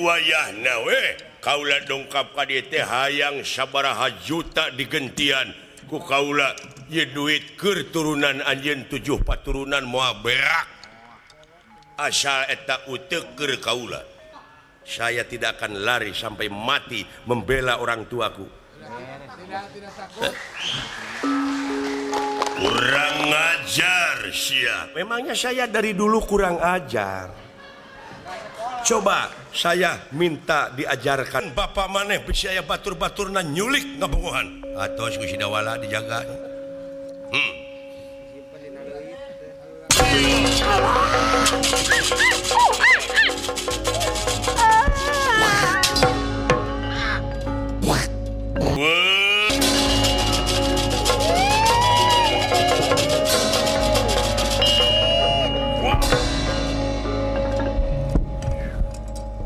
Wayahna we kaula dongkap ka dieu teh hayang sabaraha juta digentian ku kaula ieu duit keur turunan anjeun 7 paturunan moal berak. Asal eta uteuk keur kaula. Saya tidak akan lari sampai mati membela orang tuaku. Kurang ajar sia. Memangnya saya dari dulu kurang ajar. Coba saya minta diajarkan. Bapak maneh bisi aya batur-baturna nyulik ngabogohan. Atos ku si Dawala dijaga.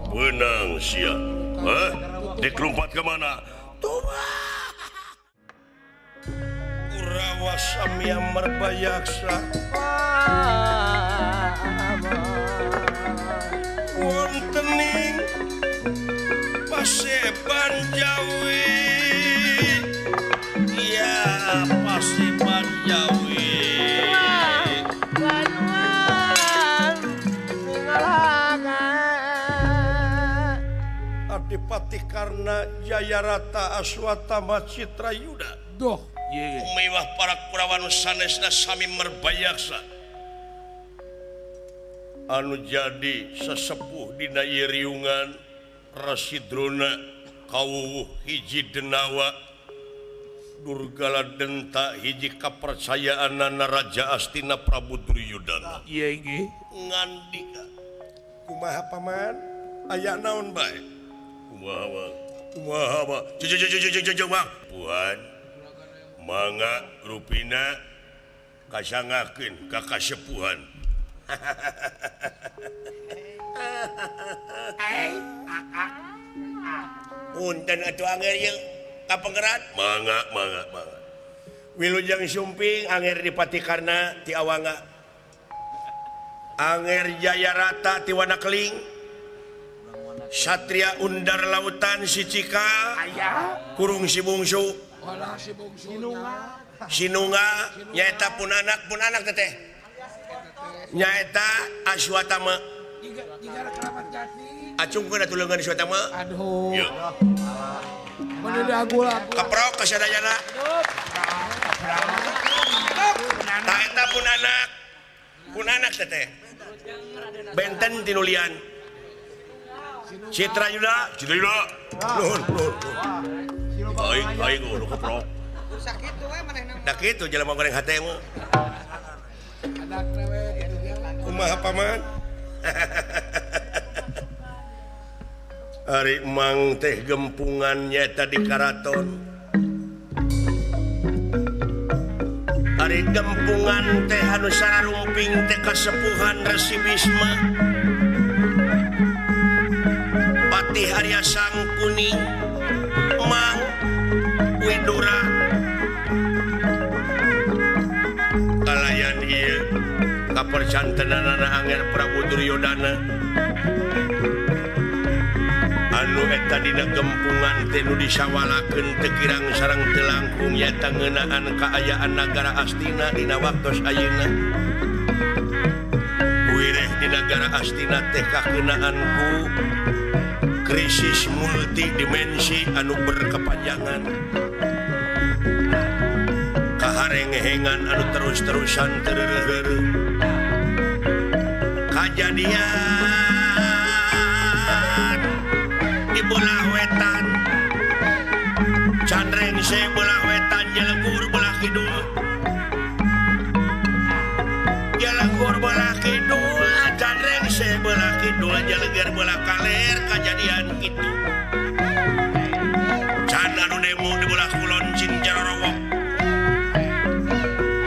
Benang sia. Hah? Dikelumpat ke mana? Tuh. Kurawa samya merbayaksa. Wontening Paseban Jawi. Ya, Paseban Jawi. Adipati Karna Jayarata Aswatama Citrayuda. Doh, mewah para Kurawa nu sanesna sami merbayaksa. Anu jadi sesepuh dina ieu riungan Resi Drona kawuwuh hiji denawa Durgala Denta hiji kapercayaanana Raja Astina Prabu Duryudana. Ieu nggih. Ngandika kumaha paman? Aya naon bae? Kumaha bang? Kumaha bang? Jeng bang. Puan mangga rupina kasangakeun ka kasepuhan. Punten atuh anger ieu ka Pangeran. Mangga mangga mangga. Wilujeng sumping anger Dipati Karna ti Awangga. Anger Jayarata ti Wanakeling. Satria Undar Lautan si Cika. Kurung si Bungsu. Sinunga nyaeta pun anak teteh. Nyaeta Aswatama. Acungkeun atuh leungeun Aswatama. Aduh. Ieu. Kaprok ka sadayana. Tah eta pun anak. Pun anak teteh. Benten tinulian. Citrayuda, Citrayuda. Nuhun, nuhun, nuhun. Aing aing nu kaprok. Sakitu we manehna. Da kitu jelema goreng hate mah. Kumaha paman? Ari mang teh gempungan nyaeta di karaton. Ari gempungan teh anu sararumping teh kasepuhan Resi Bisma. Patih Arya Sangkuni Mang Widura. Kalayan ieu kapercantenanana Anger Prabu Duryodana. Anu eta dina gempungan teh nu disawalakeun teu kirang sareng teu langkung nyaeta ngeunaan kaayaan nagara Astina dina waktos ayeuna. Wireh di nagara Astina teh kakeunaan ku krisis multidimensi anu berkepanjangan. Kaharengehengan anu terus-terusan tereureureuh. Kajadian di belah wetan can rengse belah wetan jelegur belah kidul jelegur belah kidul can rengse belah kidul jeleger belah kaler kajadian kitu can anu demo di belah kulon Cinjarorowok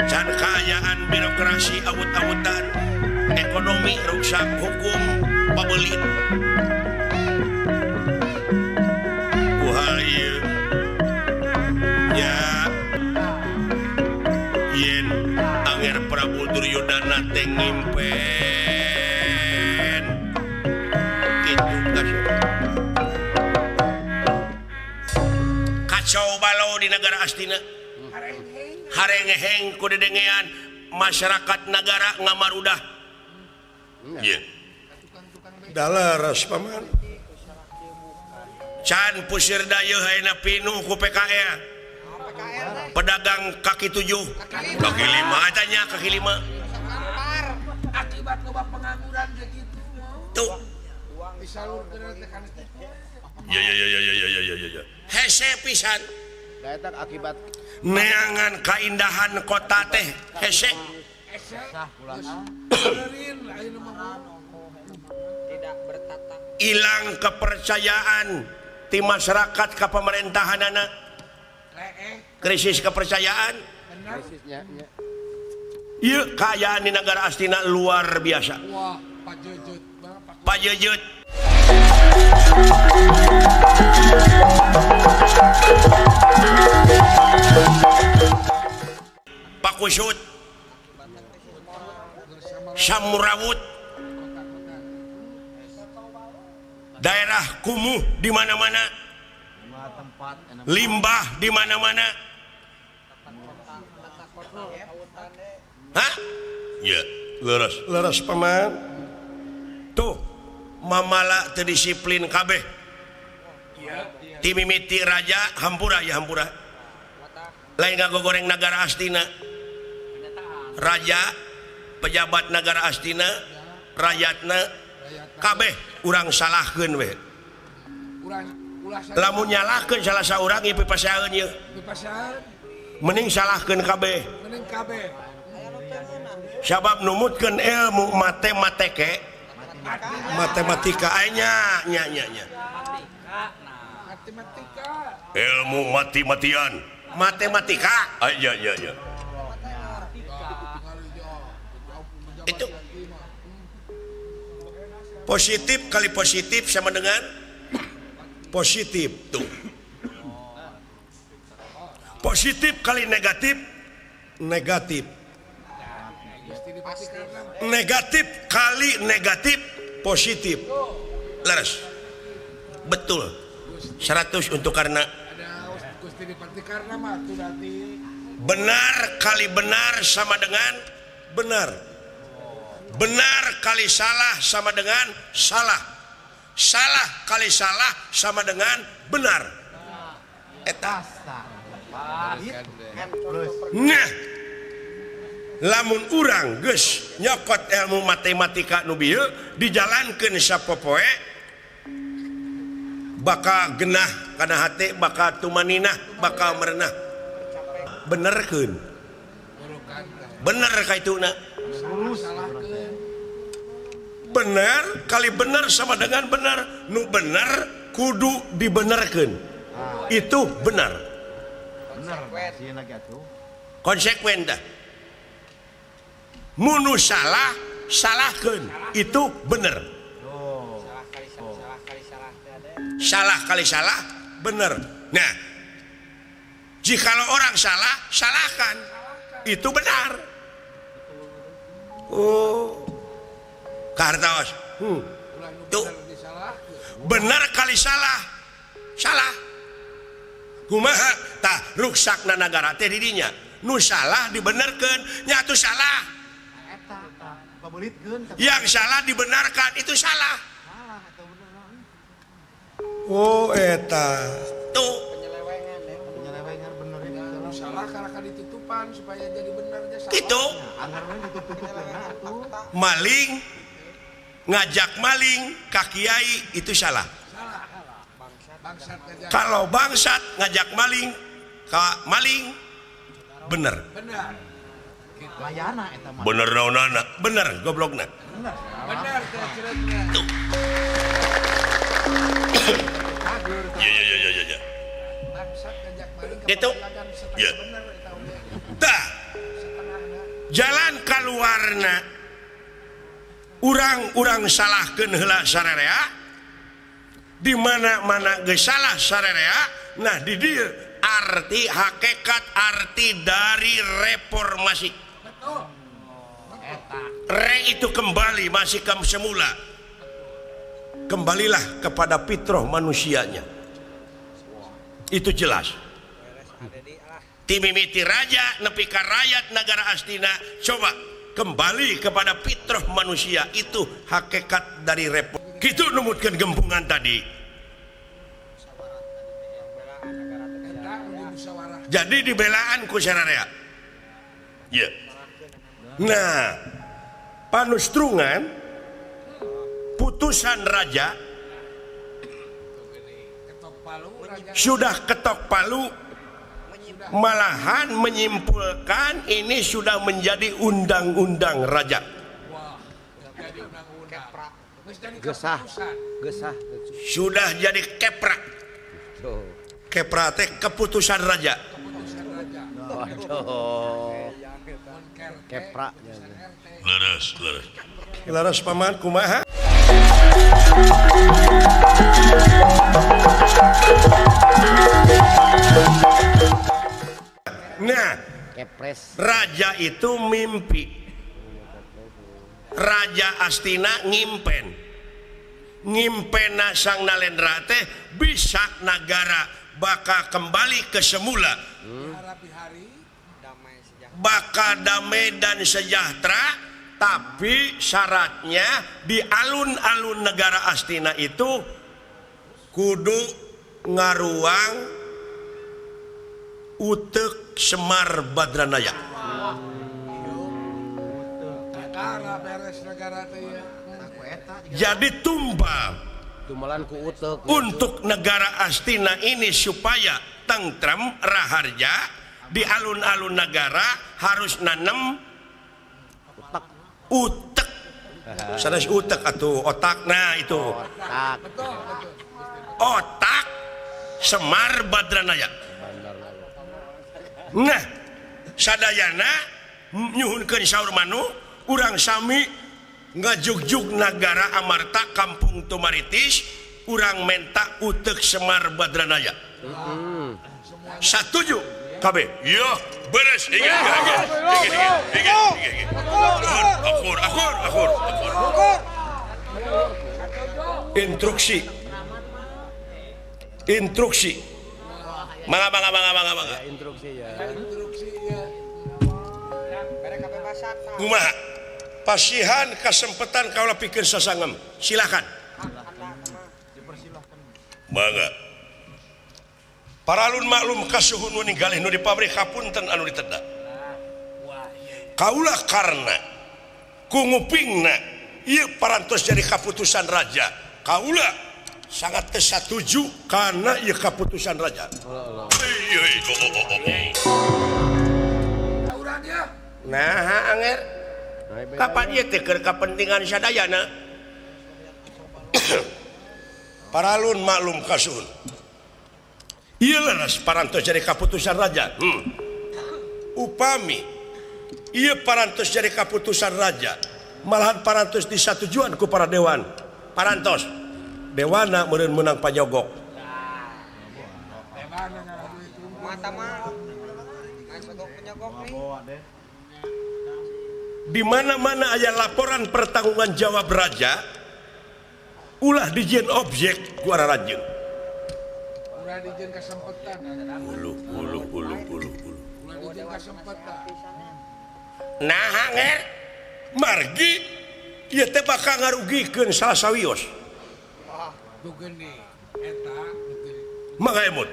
can kaayaan birokrasi awut-awutan ekonomi ruksak hukum pabelit. Ya yen Anger Prabu Duryodana teh ngimpen kitu kasih. nagara Astina harengeheng ku dedengean masyarakat nagara ngamarudah ye dalaras paman can pusir dayeuh ayeuna pinuh ku PKL pedagang kaki 7 kaki 5 eta nya kaki 5 akibat loba pengangguran gitu tuh uang disalurkeun teh kana kitu. Ya ya ya ya ya ya ya ya hese pisan da eta akibat neangan kaindahan kota teh hese tidak bertata hilang kepercayaan ti masyarakat ka pemerintahanana krisis kepercayaan krisisnya ieu kaayaan di negara Astina luar biasa. Wah, pajejeut pajejeut. Pakusut Samurawut daerah kumuh di mana-mana limbah di mana-mana. Hah? Ya, leres leres paman tuh mamala teu disiplin kabeh ti mimiti raja hampura ya hampura lain ngagogoreng nagara Astina raja pejabat nagara Astina rakyatna kabeh urang salahkeun we lamun nyalahkeun salah saurang ieu pipasaeun ieu mending salahkeun kabeh sabab numutkeun ilmu matemateke matematika nya nya nya nya matematika ilmu mati-matian matematika iya iya iya itu positif kali positif sama dengan positif tuh positif kali negatif negatif negatif kali negatif positif leres betul 100 untuk karena benar kali benar sama dengan benar benar kali salah sama dengan salah salah kali salah sama dengan benar eta nah lamun urang geus nyokot ilmu matematika nu bieu dijalankeun sapopoe bakal genah kana hate bakal tumaninah bakal merenah benerkeun bener kaituna bener kali bener sama dengan bener nu bener kudu dibenerkeun itu benar konsekuen dah munu salah salahkeun itu bener salah kali salah bener. Nah jikalau orang salah salahkan itu benar. Oh kartos tuh benar kali salah salah kumaha tah ruksakna nagara teh didinya nu salah dibenerkeun nya atuh salah yang salah dibenarkan itu salah. Oh eta tuh penyelewengan bener itu salah karena ditutupan supaya jadi benarnya salah. Itu maling ngajak maling ka kiai itu salah. Kalau bangsat ngajak maling ka maling bener. Bener naonana bener goblokna. Bener teh tuh. Ya ya ya ya ya. Itu. Ya. Tah. Jalan kaluarna urang-urang salahkeun heula sararea di mana-mana geus salah sararea nah di dieu arti hakikat arti dari reformasi. Re itu kembali masih ke semula. Kembalilah kepada fitrah manusianya. Itu jelas. Ti mimiti raja nepi ka rakyat negara Astina coba kembali kepada fitrah manusia itu hakikat dari repot. Kitu numutkeun gempungan tadi. Jadi dibelaan ku sararea. Ya. Nah, panustrungan putusan raja sudah ketok palu, malahan menyimpulkan ini sudah menjadi undang-undang raja. Gesah, gesah. Sudah jadi keprak. Keprak teh keputusan raja. Keprak. Leres, leres. Leres paman kumaha? Nah, Kepres. Raja itu mimpi. Raja Astina ngimpen. Ngimpena Sang Nalendra teh bisa nagara bakal kembali ke semula. Bakal damai dan sejahtera, tapi syaratnya di alun-alun negara Astina itu kudu ngaruang utek Semar Badranaya. Jadi tumbal untuk negara Astina ini supaya tentrem raharja di alun-alun negara harus nanem utek. Sanes utek atau otak, nah itu otak. Otak Semar Badranaya. Nah, sadayana nyuhunkeun saur manu urang sami ngajugjug nagara Amarta Kampung Tumaritis urang menta utek Semar Badranaya. Satuju kabeh. Yo, beres. Ingat, ingat, ingat, ingat, ingat. Akur, akur, akur, akur. Instruksi. Instruksi. Mangga, mangga, mangga, mangga, mangga. Instruksi ya. Kumaha? Pasihan kasempetan kaula pikeun sasangem. Silakan. Mangga. Paralun maklum kasuhun nu ninggalih nu di pabrik hapunten anu diteda. Kaula karena ku ngupingna ieu parantos jadi kaputusan raja. Kaula sangat teu satuju karena ieu kaputusan raja. Nah, anger. Kapan ieu teh keur kapentingan sadayana? Paralun maklum kasuhun. Ieu leres parantos jadi kaputusan raja. Upami ieu parantos jadi kaputusan raja, malahan parantos disatujuan ku para dewan. Parantos dewana meureun meunang panyogok. Di mana-mana aya laporan pertanggungan jawab raja, ulah dijieun objek ku ararajin. Ulu ulu ulu ulu ulu. Nah, anger margi ieu teh bakal ngarugikeun salah sawios. Mangga emut.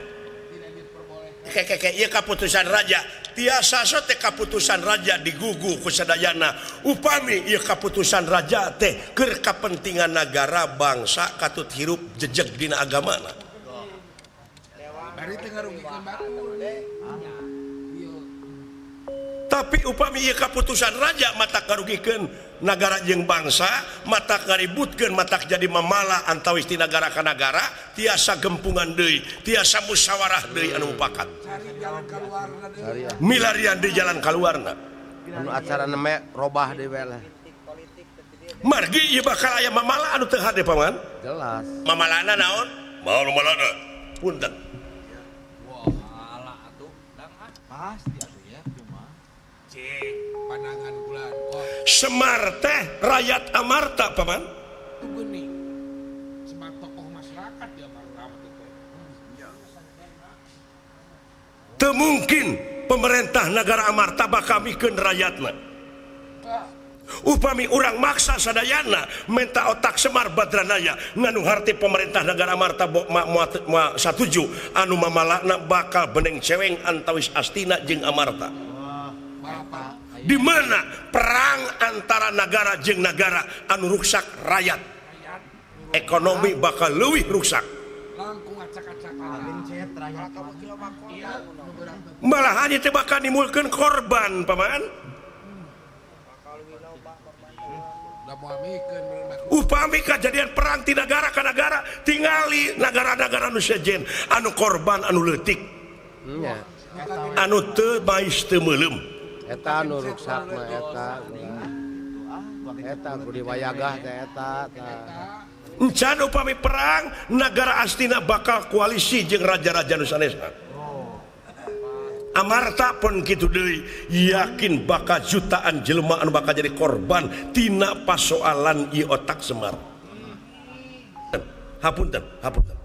Keke ieu kaputusan raja. Tiasa so teh kaputusan raja digugu ku sadayana. Upami ieu kaputusan raja teh keur kapentingan nagara bangsa katut hirup jejeg dina agamana. Tapi upami ieu kaputusan raja matak ngarugikeun nagara jeung bangsa, matak ngaributkeun, matak jadi mamala antawis ti nagara ka nagara, tiasa gempungan deui, tiasa musyawarah deui anu mupakat. Milarian di jalan kaluarna. Anu acara neme robah deui we lah. Margi ieu bakal aya mamala anu teu hade paman? Jelas. Mamalana naon? Mau mamalana. Punten. Pasti atuh ya cuma cek pandangan bulan. Oh. Semar teh rakyat Amarta paman. Itu gini. Semar tokoh masyarakat di Amarta teh. Teu mungkin Pemerintah negara Amarta bakal mikeun rakyatna. Upami urang maksa sadayana menta otak Semar Badranaya nganu harti pemerintah negara Amarta satuju anu mamalakna bakal beneng ceweng antawis Astina jeung Amarta. Di mana perang antara negara jeung negara anu ruksak rakyat, ekonomi bakal leuwih ruksak. Malah hanya teh bakal nimulkeun korban paman. Upami kejadian perang ti negara ka negara tingali negara-negara nu sejen anu korban anu leutik, anu teu mais teu meuleum. Eta anu ruksak mah eta. Eta kudu wayagah teh eta. Encan upami perang negara Astina bakal koalisi jeung raja-raja nu sanesna. Amarta pun kitu deui yakin bakal jutaan jelema anu bakal jadi korban tina pasoalan ieu otak Semar. Hapunten, hapunten.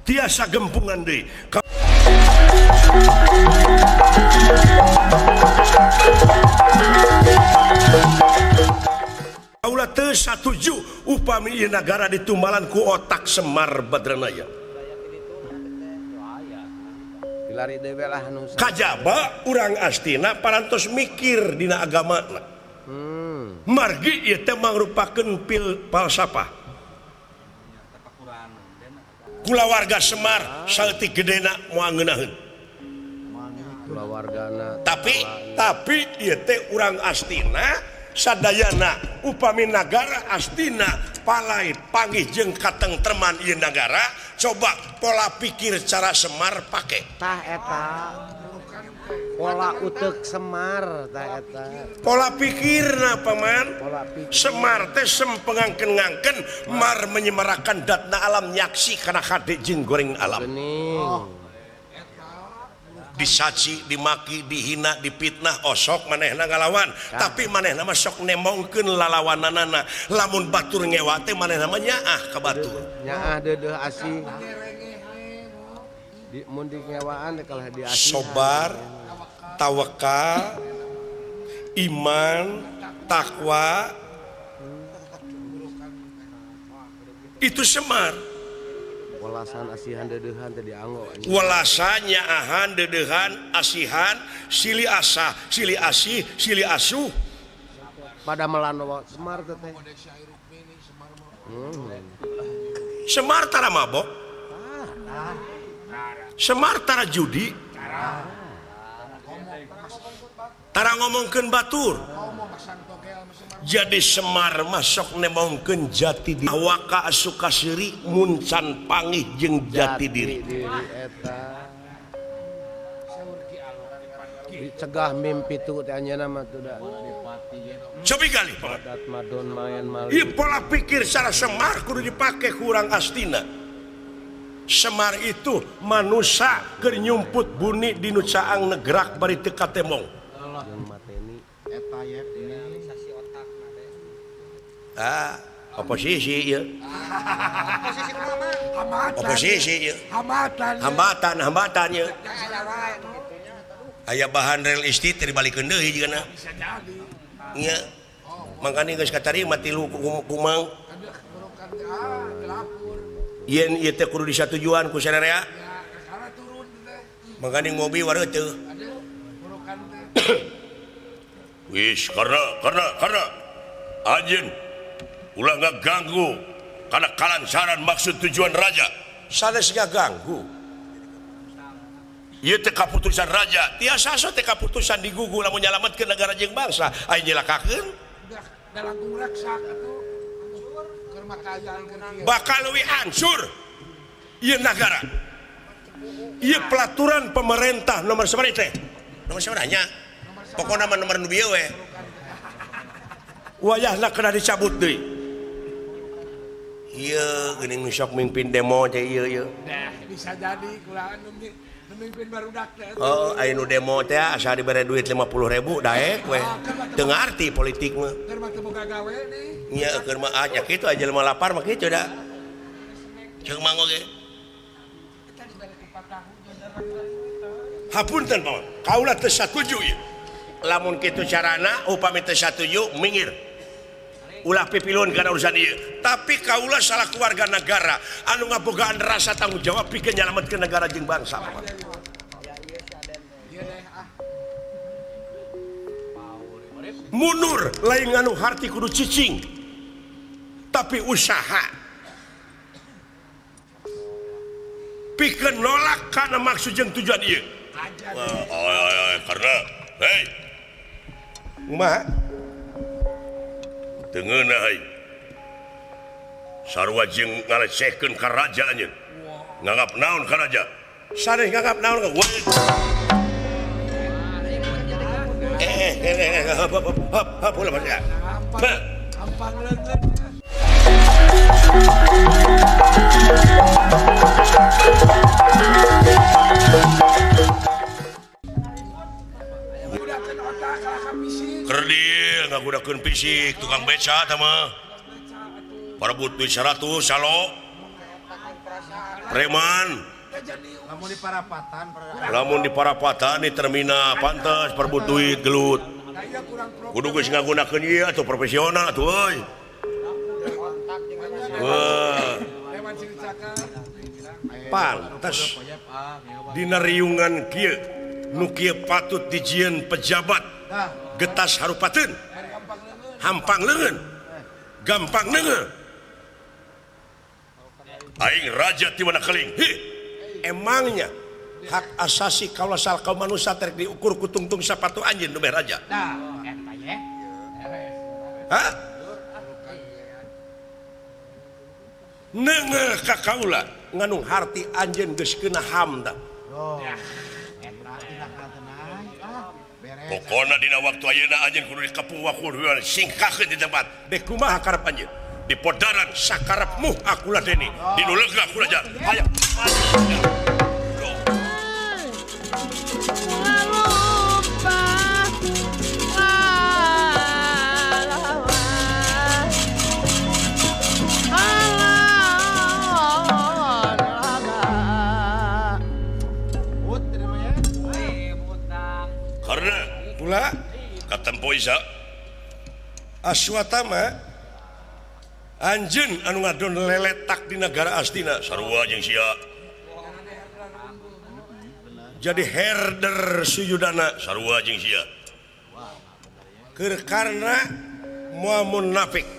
Tiasa gempungan deui. Kaula teu satuju upami ieu nagara ditumbalan ku otak Semar Badranaya. Kajaba urang Astina parantos mikir dina agamana. Margi ieu teh mangrupakeun pil falsafah. Kulawarga Semar saeutik gedena moal ngeunaheun. Tapi ieu teh urang Astina sadayana upami nagara Astina palai panggih jeung katengtreman ieu nagara, coba pola pikir cara Semar pake. Tah eta. Pola uteuk Semar tah eta. Pola pikirna paman. Semar teh sempengangken-ngangken mar menyemarakan datna alam nyaksi kana kade jeung goreng alam. Bening. Disaci, dimaki, dihina, dipitnah, osok manehna ngalawan. Tapi manehna mah sok nemongkeun lalawananana. Lamun batur ngewa teh manehna mah nyaah ka batur. Nyaah deudeuh asih. Di mun di ngewaan kalah di asih. Sobar, tawakal, iman, takwa. Itu Semar. Welasan asihan deudeuhan teh dianggo. Welasan nyaahan deudeuhan asihan silih asah, silih asih, silih asuh. Pada melano Semar teh. Semar tara mabok. Semar tara judi. Tara ngomongkeun batur. Jadi Semar masuk nemongkeun jati diri. Awaka asuka seuri mun can pangih jeung jati diri. Eta. Dicegah mimpi tu teh anjeunna mah teu da. Cobi kali. Ieu pola pikir cara Semar kudu dipake ku urang Astina. Semar itu manusa keur nyumput buni di nu caang negrak bari teu katemong. Ah, oposisi ya. Oposisi ya. Hambatan, hambatan ya. Aya bahan real estate dibalikeun deui jigana. Nya. Mangkane geus katarima tilu kumang. Yen ieu teh kudu disatujuan ku sararea. Mangkane ngopi wareuh teu. Wis karena anjeun ulah ngaganggu karena kalancaran maksud tujuan raja. Sanes ngaganggu. Ieu teh kaputusan raja. Tiasa so teh kaputusan digugu lamun nyalametkeun negara jeung bangsa. Aya nyelakakeun. Bakal leuwih hancur ieu nagara. Ieu pelaturan pemerintah nomor sabaraha teh? Nomor sabaraha nya? Pokona mah nomor nu bieu we. Wayahna kena dicabut deui. Ieu geuning nu sok mimpin demo teh ieu ieu. Nah, bisa jadi kulaan nu mimpin barudak teh. Oh, aya nu demo teh asa dibere duit 50.000 daek we. Teu ngarti politik mah. Keur mah teu boga gawe nih. Nya keur mah nya kitu aja jelema lapar mah kitu da. Ceuk mang oge. Hapunten paman, kaula teu satuju ieu. Lamun kitu carana upami teu satuju minggir. Ulah pipilun kana urusan ieu. Tapi kaula salah keluarga negara anu ngabogaan rasa tanggung jawab pikeun nyalametkeun negara jeung bangsa paman. Mundur lain nganu harti kudu cicing. Tapi usaha. Pikeun nolak kana maksud jeung tujuan ieu. Karena hei. Kumaha? Teu ngeunah euy. Sarua jeung ngalecehkeun ka raja anjeun. Nganggap naon ka raja? Sareh nganggap naon ka hop ulah ya. Hampang leungeun. Kerdil ngagunakeun fisik tukang beca tah mah. Parebut duit 100 salo. Preman. Lamun di parapatan, lamun di parapatan di terminal pantes parebut duit gelut. Kudu geus ngagunakeun ieu atuh profesional atuh euy. Wah. Pantes dina riungan kieu nu kieu patut dijieun pejabat getas harupateun hampang leungeun gampang leungeun aing raja ti mana keling. Hi emangnya hak asasi kaula sal kaum manusia terek diukur ku tungtung sapatu anjeun nu beh raja. Hah? Neungeuh ka kaula nganung harti anjeun geus kena HAM tah. Pokona dina waktu ayeuna anjeun kudu dikepung wakur singkakeun di tempat. Dek kumaha karep anjeun? Di podaran sakarepmu aku ladeni, di nu lega aku raja. Hayang. Karena pula katempo isa Aswatama anjeun anu ngadon leletak di negara Astina sarua jeung sia jadi herder Suyudana sarua jeung sia keur karena moal munafik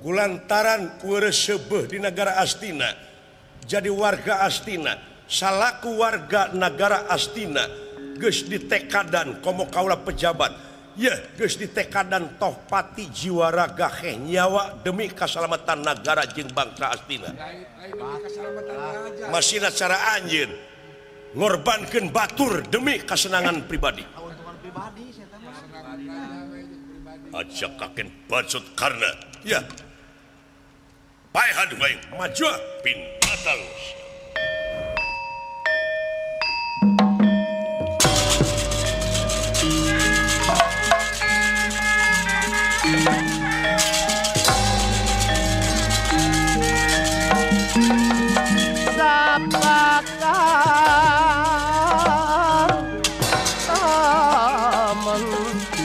gulantaran weureuh seubeuh di negara Astina jadi warga Astina salaku warga negara Astina geus ditekadan komo kaula pejabat yeuh geus ditekadan toh pati jiwa raga heh nyawa demi kasalamatan negara jeung bangsa Astina. Masina cara anjeun ngorbankeun batur demi kasenangan pribadi. Aja kaken bacut karna ya paehan bae maju binatang. Sapakar taman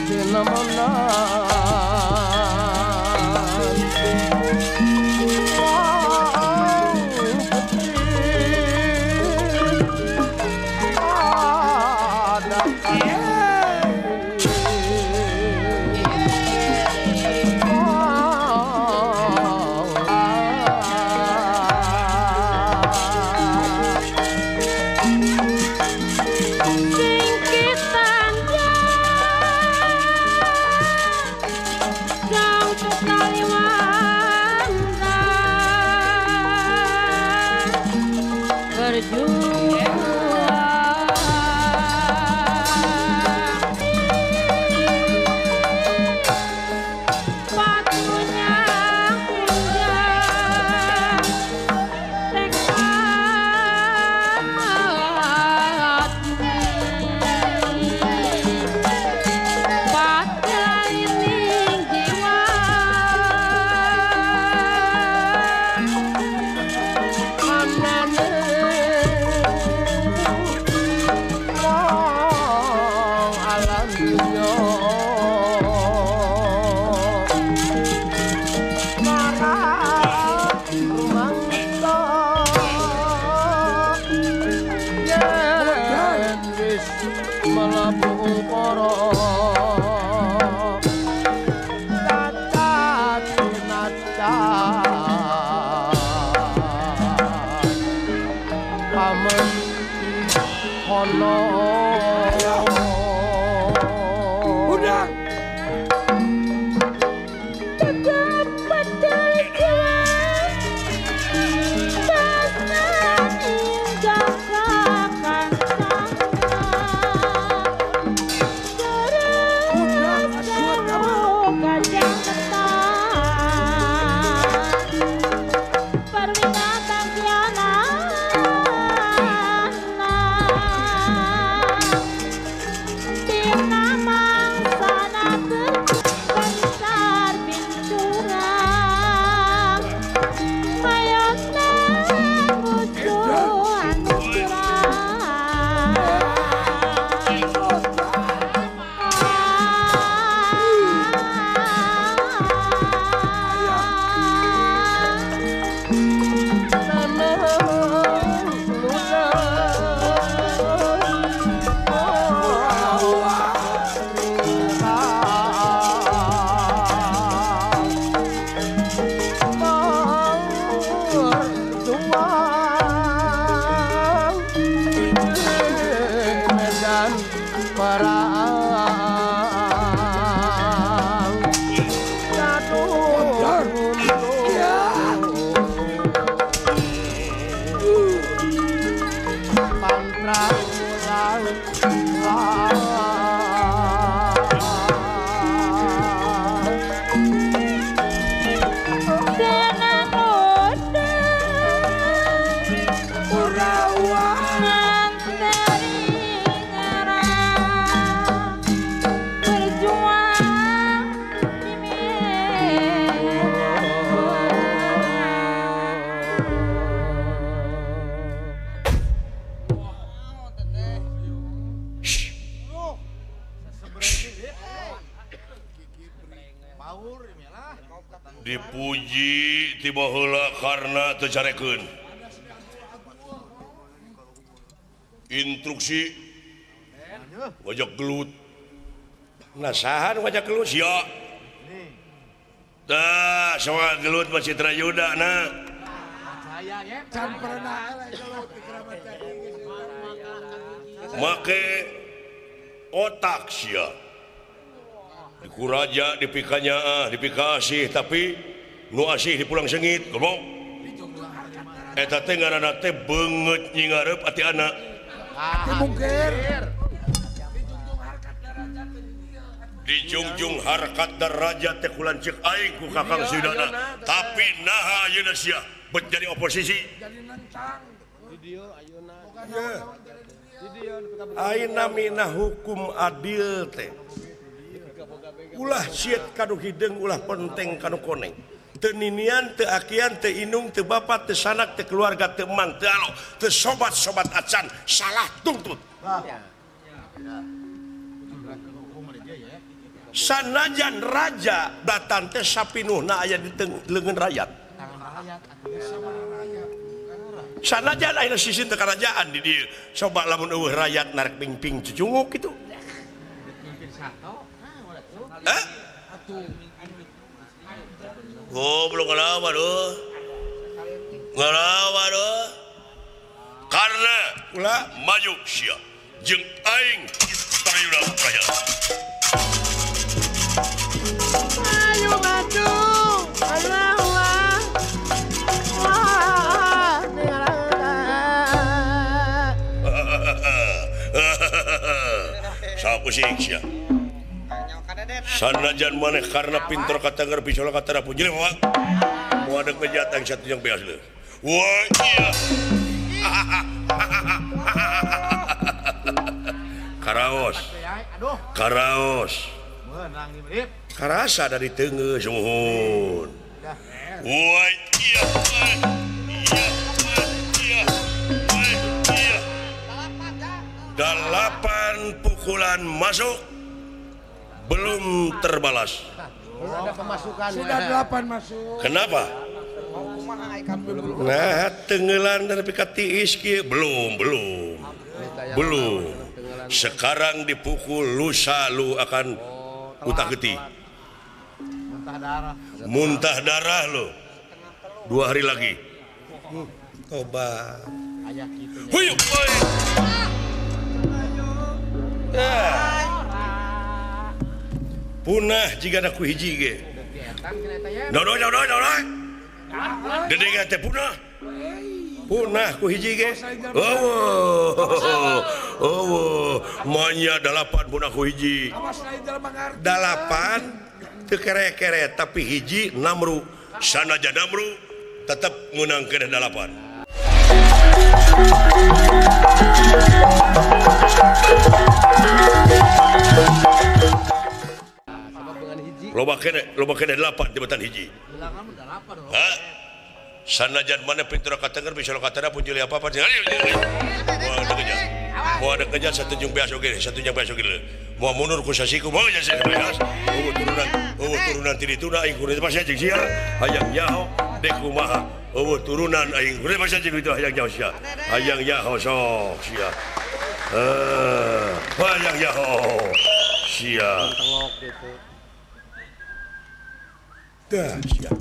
tinemenan wong putih ada Dipuji tiba heula karena teu carekeun. Instruksi wajah gelut. Nasahan wajah gelut sia. Tah, soal gelut mah Citra Yuda na. Make otak sia. Dikuraja dipikanya dipikasih tapi nu asih dipulang sengit goblok eta teh ngaranna teh beungeut nyingareup ati anak dijungjung harkat darajat teh kulanceuk aing ku Kakang Sudana tapi naha ayeuna sia bet jadi oposisi ayeuna mina hukum adil teh ulah siet kanu hideung ulah penteng kanu koneng teu ninian teu akian teu inung teu bapa teu sanak teu keluarga teu emang teu alo teu sobat-sobat acan salah tuntut sanajan raja datan teh sapinuhna aya di leungeun rakyat sanajan aya sisi teu karajaan di dieu coba lamun eueuh rakyat narek pingping cucunguk kitu. Hah? Goblok ngelawan doh. Ngelawan doh. Karena ulah maju sia jeung aing Trayuda Praja. Ayo maju. Allah Allah. Wah, Sapu sih sia. Sanajan maneh karena pinter katanggar bisola katara punjil wa. Mau ada kejahatan satu yang biasa. Wah iya. Karaos. Karaos. Karasa dari tengah sumuhun. Wah iya. Iya. Iya. 8 pukulan masuk. Belum terbalas. Ada pemasukan. Sudah 8 masuk. Kenapa? Nah, tenggelan dan pikat tiis kieu belum. Sekarang dipukul lusa lu akan utak getih. Muntah darah lu. 2 hari lagi. Tobat. Huyuk. Punah jika ada ku hiji ge. Dodo. Dedega teh punah. Punah ku hiji ge. Oh, manya 8 punah ku hiji. 8 teu kere-kere tapi hiji namru. Sanajan namru tetep meunang keneh 8. Loba kene 8 jabatan hiji. Hah? Sanajan mana pintu katenger bisa lo katana pun jeli apa-apa. Mau ada kejar satu jung beas oge, satu jung beas oge. Mau mundur ku sasiku, mau jasa beas. Eueuh turunan ti dituna aing kudu pas jeung sia. Hayang nyaho dek kumaha. Eueuh turunan aing kudu pas jeung itu hayang nyaho sia. Hayang nyaho sok sia. Hayang nyaho sia. Dah sia.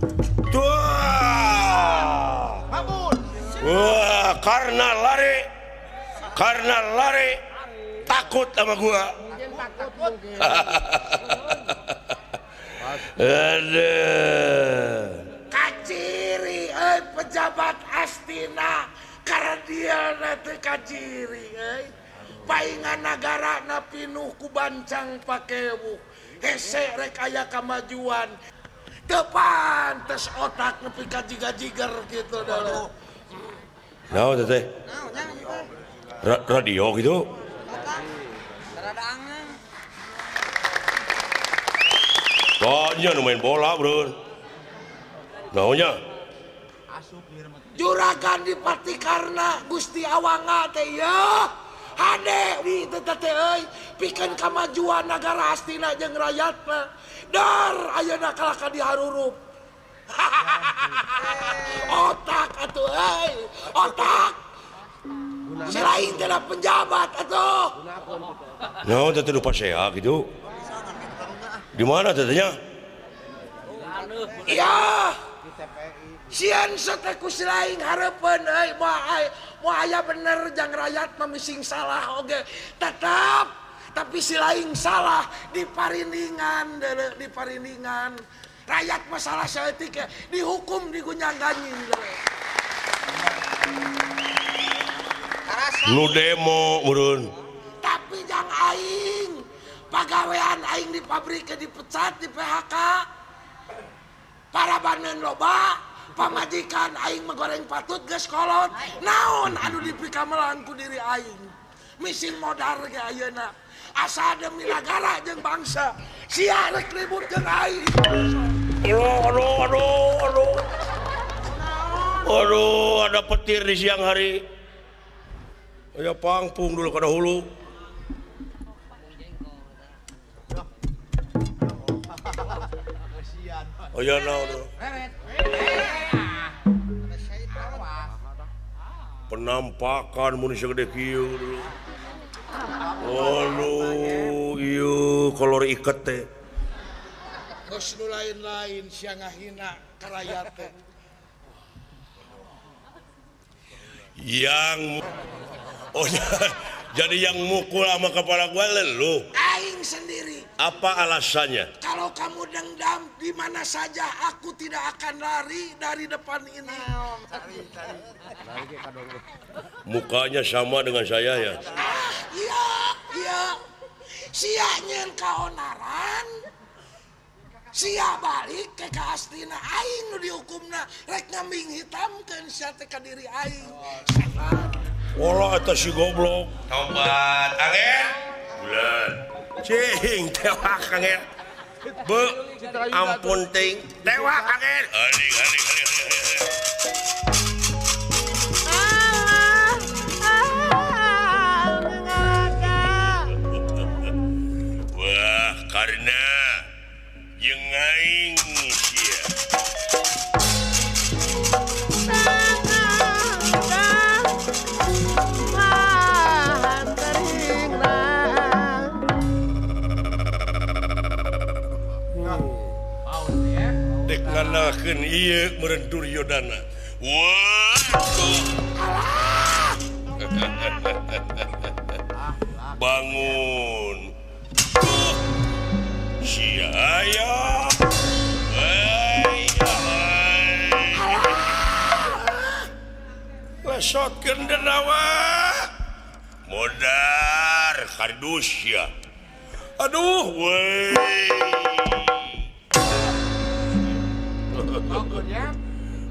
Tuh. Wah, karena lari takut sama gua. Aduh. Kaciri euy pejabat Astina karena dia teh kaciri euy. Paingan nagara na pinuh ku bancang pakewuh. Hese rek aya kamajuan. Teu pantes otak nepi ka jiga-jiger kitu dulu. Naon teh? Radio gitu. Tanya nu main bola, bro. Naonnya? Juragan Dipati Karna Gusti Awanga teh ya. Hade di teh teh euy pikeun kamajuan nagara Astina jeung rakyatna. Dar ayeuna kalah ka diharurup. Otak atuh euy, otak. Selain tidak penjabat atuh. Naon teh lupa saya gitu. Di mana tetehnya? Iya. Sieun teh ku silaing hareupeun euy moal aya bener jang rakyat mah mising salah oge. Tetap tapi silaing salah di parindingan deuleu di parindingan. Rakyat masalah saeutik dihukum digunyang-ganjing deuleu. Nu demo meureun. Tapi jang aing pagawean aing di pabrik dipecat di PHK. Para banen loba, pamajikan aing megoreng patut geus kolot. Naon anu dipikamelang ku diri aing. Mising modar ge ayeuna. Asa demi nagara jeung bangsa. Sia rek ribut jeung aing. Aduh. Aduh, ada petir di siang hari. Aya pangpung dulu kada hulu. Aya naon. Penampakan mun segede kieu dulu. Aduh, ieu kolor iket teh. Geus nu lain-lain sia ngahina ka rakyat teh. Yang oh jadi yang mukul sama kepala gua lu. Aing sendiri. Apa alasannya? Kalau kamu dendam di mana saja aku tidak akan lari dari depan ini. Mukanya sama dengan saya ya. Ah, iya, iya. Sia nyeun kaonaran. Sia balik ke Astina aing nu dihukumna rek ngambing hitamkeun sia teh ka diri aing. Walah eta si goblok. Tobat angin. Bulan. Cing tewak angin. Be ampun ting tewak angin. Aling aling aling. Wah, Karna jeung aing sia. Dek nganakeun ieu meureun Duryodana. Waduh. Bangun. Sia ayo. Lesotkeun denawa. Modar kardus ya. Aduh, weh.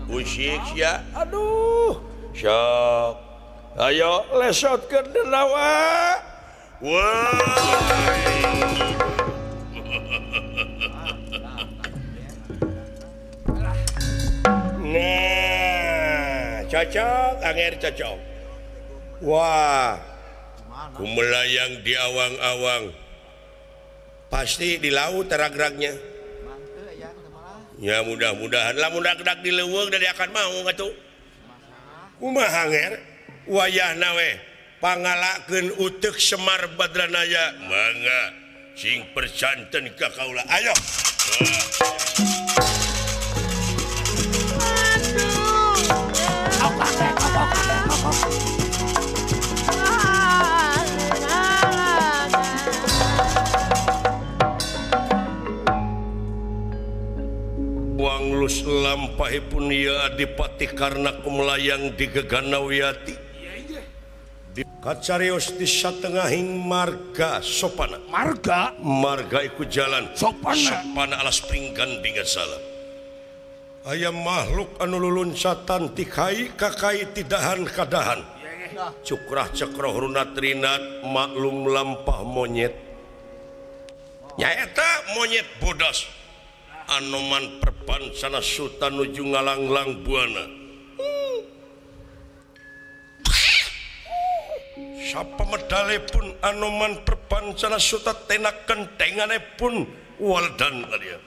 Usik ya. Aduh. Sok. Ayo lesotkeun denawa. Wah. Nah, cocok, anger cocok. Wah, kumelayang di awang-awang. Pasti di laut teragragnya. Ya mudah-mudahan lah mudah gedak di leuweung dari akan mau atuh. Kumaha nger? Wayahna we pangalakeun uteuk Semar Badranaya. Mangga sing persanten ka kaula. Ayo. Buang lus lampahipun ieu Adipati Karna kumelayang di Geganawiyati. Kacarios di satengahing marga sopana. Marga? Marga iku jalan. Sopana. Sopana alas pringgan salah. Aya makhluk anu luluncatan ti kai ka kai tidahan kadahan. Cukrah cekroh runat rinat maklum lampah monyet. Nyaeta monyet bodas. Anoman perpansana suta nuju ngalanglang buana. Sapa medale pun anoman perpancana suta tenak kentengane pun waldan dia.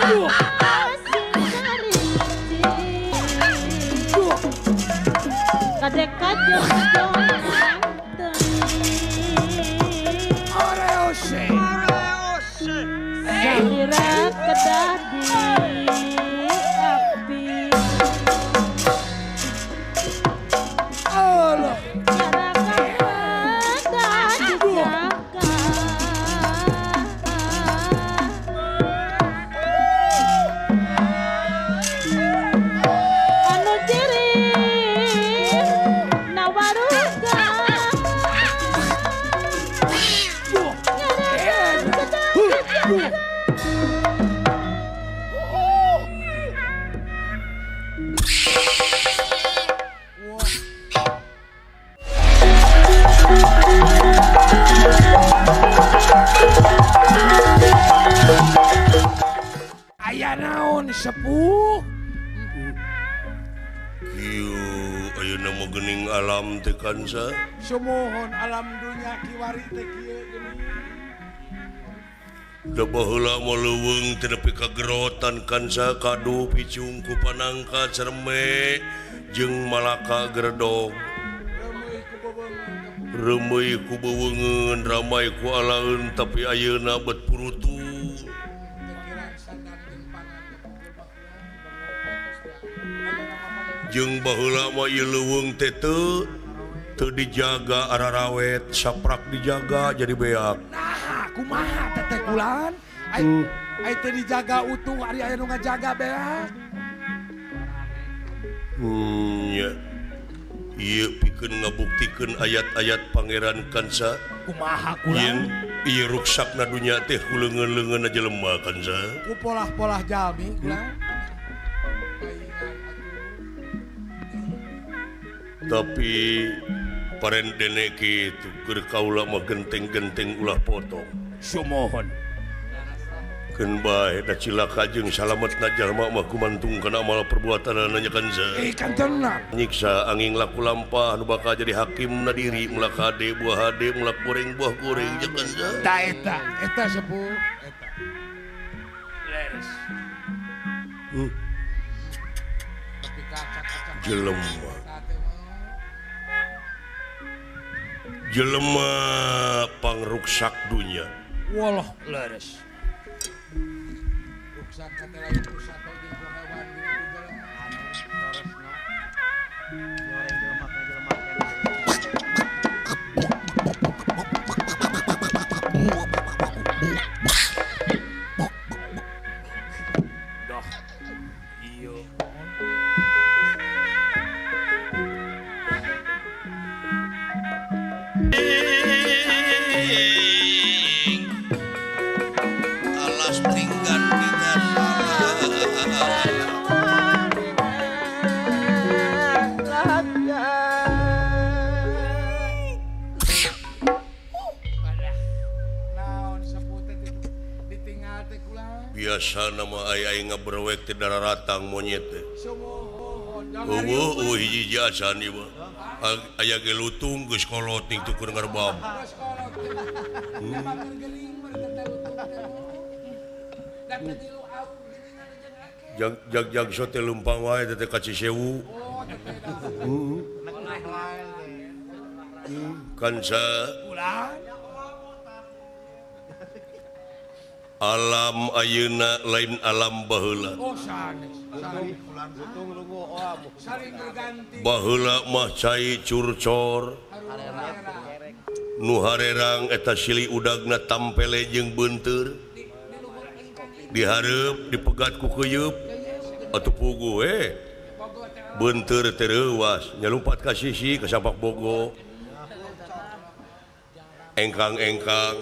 Aduh. Oreose. Oreose. Salira kedah di api. Allah. Aya naon sepuh? Kieu ayeuna mah geuning alam teh kansa. Sumuhun alam dunya kiwari teh kieu geuning. Da baheula mah leuweung teh nepi ka gerotan kansa kadu picung ku panangka cerme jeung malaka geredog. Reumeuy ku beweungeun ramai ku alaeun tapi ayeuna bet purutu. Jeung baheula mah ieu leuweung teh teu dijaga ararawet saprak dijaga jadi beak. Nah, kumaha teteh kulan? Ai teu dijaga utuh ari aya nu ngajaga beak. Nya. Ieu pikeun ngabuktikeun ayat-ayat Pangeran Kansa. Kumaha kulan? Ieu ruksakna dunya teh ku leungeun-leungeunna jelema Kansa. Ku polah-polah jalmi kulan. Tapi paren dene kitu keur kaula mah genteng-genteng ulah potong. Sumohon. Keun bae da cilaka jeung salametna jalma mah gumantung kana amal perbuatanana nya Kansa. Kan tenang. Nyiksa angin laku lampah nu bakal jadi hakim na diri mulak hade buah hade mulak goreng buah goreng nya Kansa. Ta eta, eta sepuh eta. Leres. Jelema. Jelema pangruksak dunya. Walah leres. Ruksak kata lain rusak jeung ku hewan jeung ku jelema. Goreng jelema ka jelema keneh. Dah. Ieu. Alas pinggan pinggan biasa nama ay ngaberwek teh dararatang monyet teh. Eueuh hiji acan ieu mah. Aya ge lutung geus kolot ning tukur ngarbab. Jag sote leumpang wae teh ka Cisewu. Kansa alam ayeuna lain alam baheula. Baheula mah cai curcor nu harerang eta silih udagna tampele jeung beunteur dihareup dipegat ku keuyeup atuh puguh we beunteur teh reuwas nyalumpat ka sisi ka sapak bogo engkang-engkang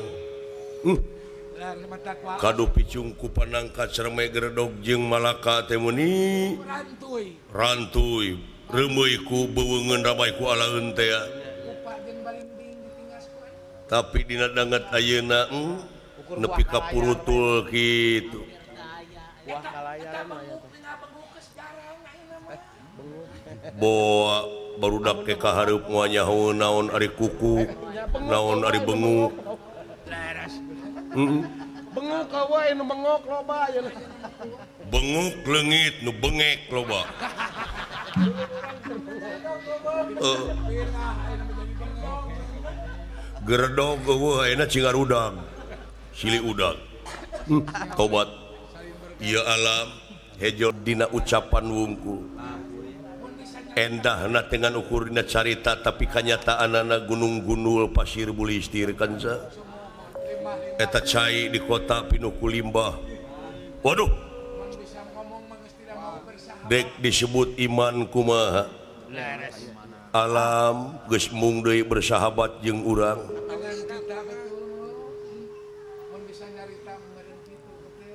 kadu picung ku panangka cerme geredog jeung malaka teh meuni rantuy reumeuy ku beweungeun ramai ku alaeun teh. Tapi dina danget ayeuna nepi ka purutul kitu. Boa barudak ke kahareup moal nyaho naon ari kukuk, naon ari benguk. Benguk wae nu bengok loba ayeuna. Benguk leungit nu bengek loba. Geredog eueuh ayeuna cingarudang. Silih udang. Tobat. Ieu alam hejo dina ucapan wungkul. Endahna dengan ukur dina carita tapi kanyataanana gunung-gunul pasir bulistir kanca. Eta cai di kota pinuh ku limbah. Waduh. Dek disebut iman kumaha. Alam geus mung deui bersahabat jeung urang.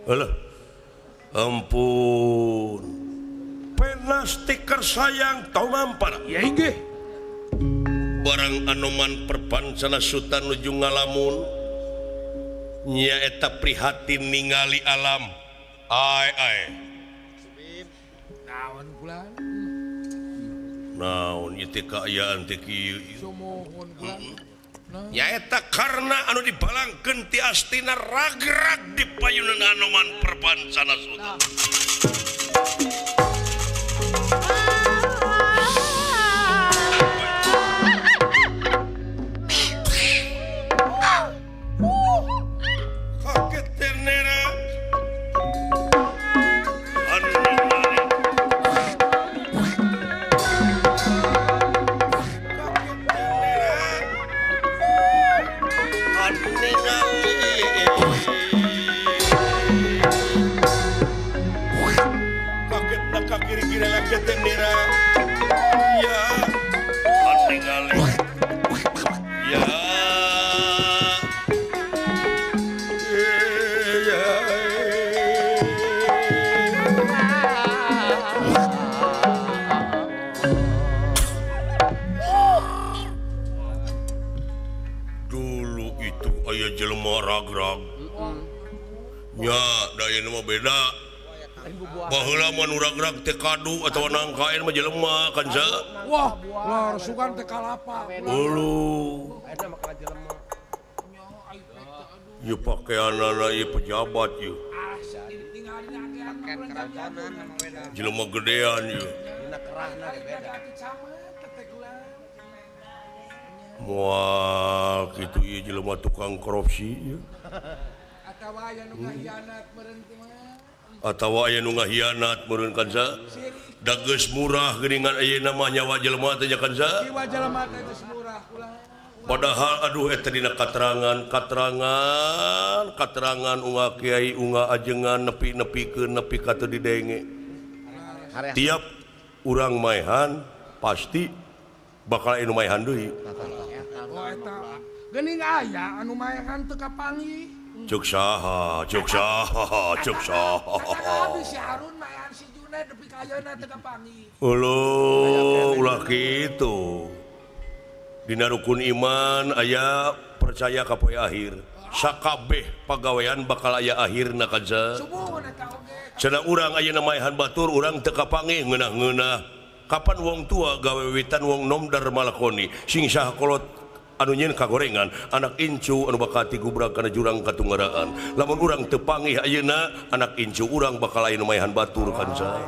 Alah. Ampun. Pena stiker sayang tau mampar. Ya inggih. Barang Anoman Perpancana Suta nuju ngalamun. Nyaeta prihatin ningali alam. Ai ai. Naon kula? Naon ieu teh kaayaan teh kieu. Sumuhun kula. Nyaeta karena anu dibalangkeun ti astina ragrag di payunan Anoman Perpancana Suta. Kaget ternera. Dulu itu aya jelema ragrag. Nya da ieu mah beda. Baheula mah nu ragrag teh kadu atawa nangkaen mah jelema kan sa. Wah, lor sugan teh kalapa. Uluh. Ieu pakeanana ieu pejabat ieu. Jelema gedean ieu. Moal kitu ieu jelema tukang korupsi ieu. Atawa aya nu ngahianat meureun kumaha? Atawa aya nu ngahianat meureun kan sa? Da geus murah geuningan ayeuna mah nyawa jelema teh nya kan sa? Jiwa jelema teh geus murah ulah. Padahal aduh eta dina katerangan katerangan katerangan unga kiai unga ajengan nepi-nepikeun nepi ka teu didenge. Tiap urang maehan pasti bakal anu maehan deui. Oh eta geuning aya anu maehan teu kapanggih. Cek saha, cek saha, cek saha. Abis si Harun maehan si Junaid nepi ka ayeuna teu kapanggih. Uluh, ulah kitu. Dina rukun iman aya percaya ka poe akhir. Sakabeh pagawean bakal aya akhirna kanca. Cenah urang ayeuna maehan batur urang teu kapanggih ngeunah-ngeunah. Kapan wong tua gawe wiwitan wong nom darmalakoni sing saha kolot anu nyeun kagorengan anak incu anu bakal tigubrag kana jurang katunggaraan. Lamun urang teu panggih ayeuna anak incu urang bakal aya nu maehan batur kanca.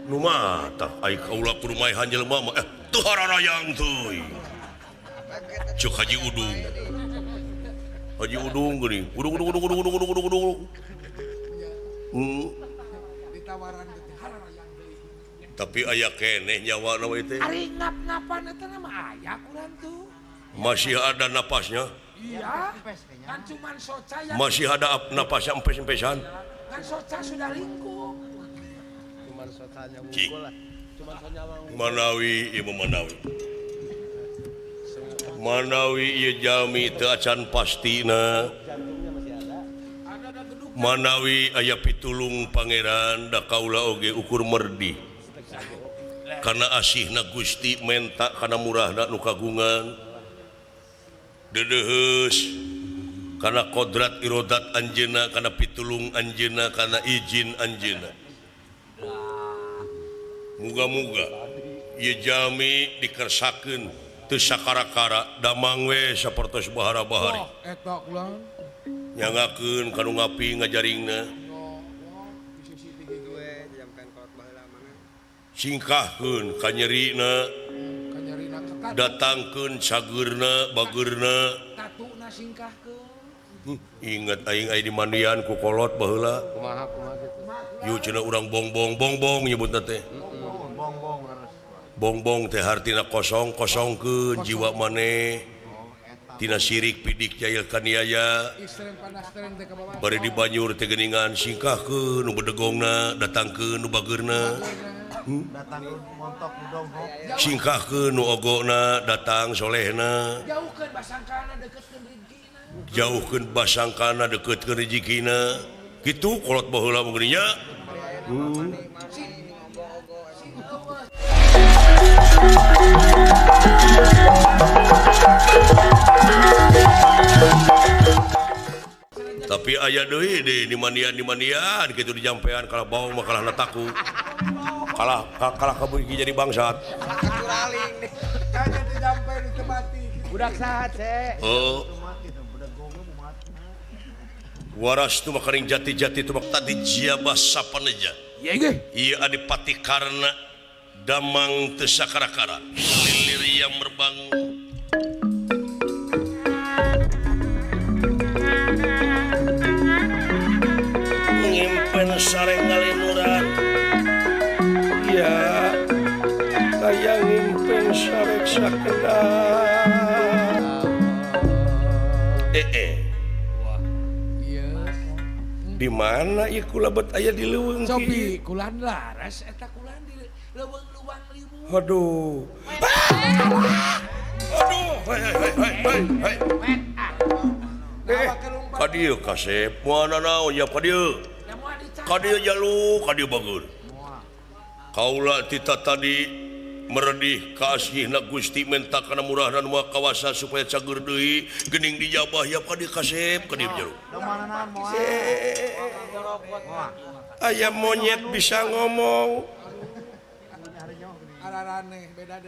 Nu mah tah ai kaula kudu maehan jelema mah teu hararayang teuing. Cuk Haji Udung. Haji Udung geuning. Udung udung udung udung udung udung udung. Ditawaran teh hararayang teuing. Tapi aya keneh nyawa na we teh. Ari ngap-ngapan eta mah aya kurang tuh. Masih ada napasnya? Iya. Kan cuman soca yang masih ada napasnya empes-empesan. Kan soca sudah lingkup. Manawi ieu manawi. Manawi ieu jalmi teu acan pastina. Manawi aya pitulung pangeran da kaula oge ukur merdi. Kana asihna Gusti menta kana murahna nu kagungan. Deudeuheus kana kodrat irodat anjeunna, kana pitulung anjeunna, kana izin anjeunna. Muga-muga ieu jalmi dikersakeun teu sakara-kara damang we sapertos bahara-bahari. Eta kula. Nyangakeun ka nu ngapi ngajaringna. Singkahkeun kanyerina datangkeun sageurna bageurna tatuna singkahkeun. Ingat aing aya di mandian ku kolot baheula. Kumaha kumaha kitu. Yu cenah urang bongbong bongbong nyebutna teh. Bongbong harus. Bongbong teh hartina kosong kosongkeun jiwa maneh. Tina sirik pidik jail kaniaya. Bari di banjur teh geuningan singkahkeun nu bedegongna datangkeun nu bageurna. Datang montok nu donghok. Singkahkeun nu ogona datang solehna. Jauhkeun basangkana deketkeun rezekina. Jauhkeun basangkana deketkeun rezekina. Kitu kolot baheula mah geuning nya. Tapi aya deui di mandian-mandian kitu dijampean kalah baong mah kalah taku. Kalah kalah kabuki jadi bangsat. Budak saha ce? Oh. Waras tu makaring jati-jati tu mak tadi jiabah sapaneja. Ieu Adipati Karna damang teu sakara-kara. Lilir yang merbang. Ngimpen sareng ngalimuran. Ya, kaya ngimpen sareng sakedap. Di mana ieu kula bet aya di leuweung Cobi kulan laras eta kulan di leuweung luang limu. Aduh. Aduh, hei hei hei hei. Ka dieu kasep moal nanaon ya ka dieu. Ka dieu jalu, ka dieu bageun. Kaula tita tadi meredih kaasihna Gusti menta kana murahna nu maha kawasa supaya cager deui geuning dijabah ya ka dieu kasep ka dieu jero. Aya monyet bisa ngomong.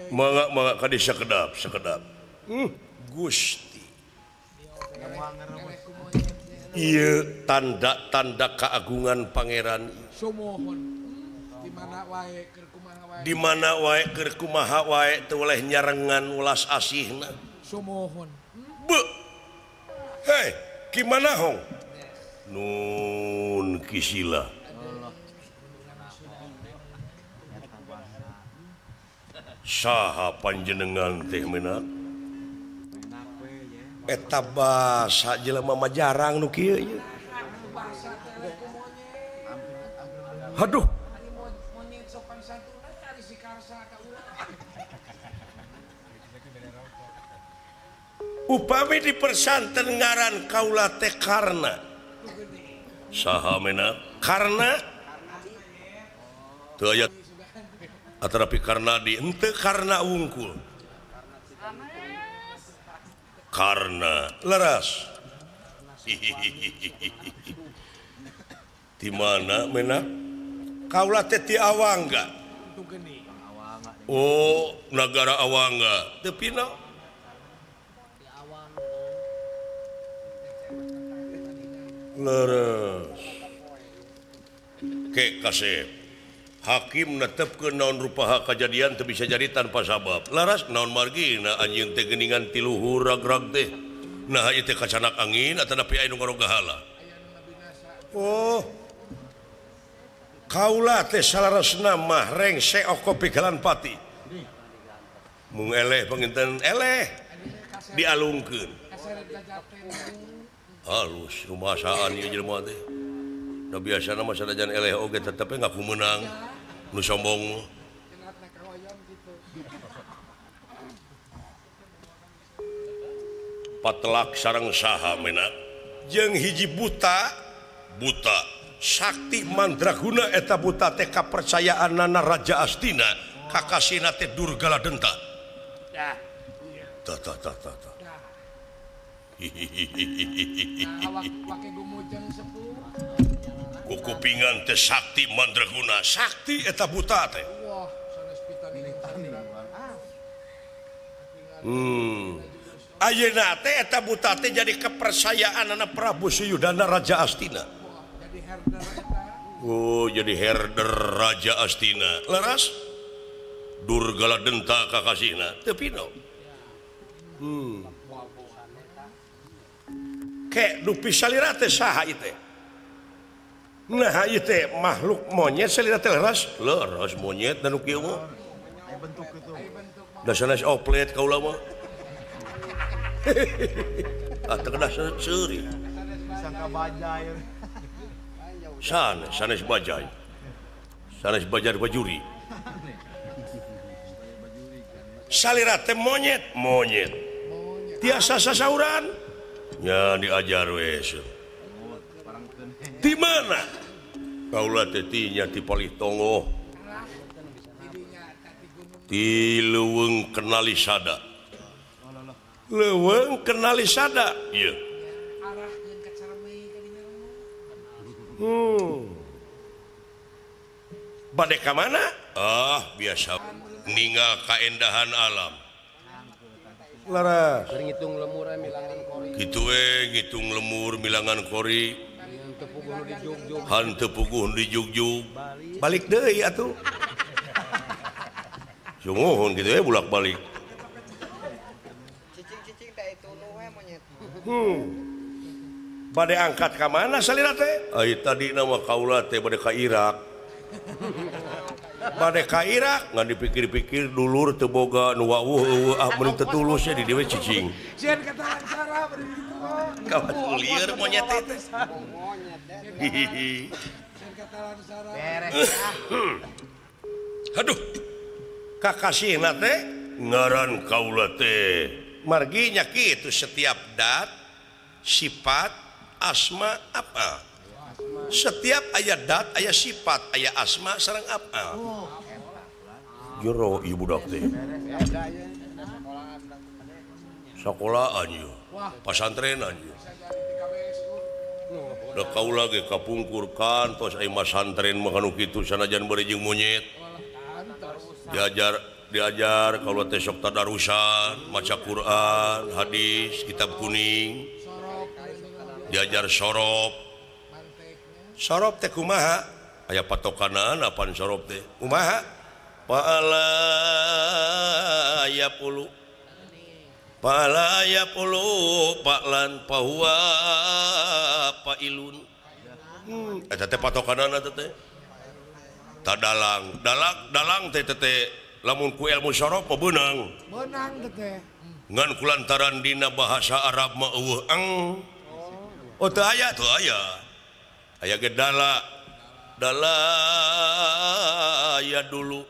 Mangga mangga ka dieu sakedap sakedap. Gusti. Ieu tanda-tanda keagungan pangeran. Sumuhun. Di mana wae keur kumaha wae. Di mana wae keur kumaha wae teu oleh nyarengan ulas asihna. Sumuhun. Be. Hei, gimana hong? Nun kisila. Saha panjenengan teh menak? Eta basa jelema mah jarang nu kieu ieu. Aduh. Upami dipersanten ngaran kaula teh Karna. Saha menak? Karna? Teu aya atarapi Karna di henteu Karna wungkul. Karna leras. Di mana menak? Kaula teh ti Awangga. Oh, nagara Awangga. Teu pina. Leres. Ke kasep. Hakim netepkeun naon rupaha kajadian teu bisa jadi tanpa sabab. Laras naon margina anjeun teh geuningan ti luhur rag-rag teh. Nah ieu teh kacanak angin atanapi aya nu ngarogahala. Oh. Kaula teh salaresna mah rengse oko pigalan pati. Mung eleh panginten eleh dialungkeun. Halus rumasaan ieu jelema teh. Da biasana mah sanajan eleh oge tetep ngaku meunang. Nu sombong. Patelak sareng saha menak? Jeung hiji buta, buta sakti mandraguna eta buta teh kapercayaanana Raja Astina, kakasihna teh Durgala Denta. Tah tah tah tah tah. Kukupingan teh sakti mandraguna, sakti eta buta teh. Ayeuna teh eta buta teh jadi kepercayaanana Prabu Suyudana Raja Astina. Oh, jadi herder Raja Astina. Leras? Durgala denta kakasihna teu pino. Ke dupi salira teh saha ieu teh? Nah ieu teh makhluk monyet salira teh leres, leres monyet dan nu kieu mah. Bentuk kitu. Da sanes oplet kaula mah. Ah teu kedah seuri. Disangka bajai. Sanes, sanes bajai. Sanes bajar bajuri. Salira teh monyet, monyet. Tiasa sasauran. Nya diajar we. Di mana? Kaula teh tinya ti palih tongoh. Ti leuweung kenali sada. Leuweung kenali sada. Ieu. Bade ka mana? Ah, biasa ninggal kaendahan alam. Laras. Ngitung lemur milangan kori. Kitu we ngitung lemur milangan kori. Hanteu puguh di jugjug. Balik deui atuh. Sungguhun kitu we bulak-balik. Cicing-cicing teh itu nu we monyet. Bade angkat ka mana salira teh? Ai tadi nama kaula teh bade ka Irak. Bade ka Irak ngan dipikir-pikir dulur teu boga nu wawuh eueuh ah meureun teu tulus nya di dieu cicing. Sieun katahan cara bari kitu mah. Kawas lieur monyet teh. Sieun katahan cara. Beres ah. Aduh. Kakasihna teh ngaran kaula teh. Margi nya kitu setiap dat sifat asma apa. Setiap aya dat aya sifat aya asma sareng apa. Jero ieu budak teh. Sakolaan ieu, pasantrenan ieu. Da kaula ge kapungkur kantos aya masantren mah kanu kitu sanajan bari jeung monyet. Diajar kaula teh sok tadarusan, maca Quran, hadis, kitab kuning. Diajar sorop. Sorop teh kumaha? Aya patokanana pan sorop teh. Kumaha? Paala ya pulu. Paala ya pulu paklan pahuwa pailun. Eta teh patokanana teh. Tadalang, dalang teh teh lamun ku ilmu sorop mah beunang. Beunang teh. Ngan kulantaran dina bahasa Arab mah eueuh eng. Oh teu aya, teu aya. Aya ge dala dala ya dulu.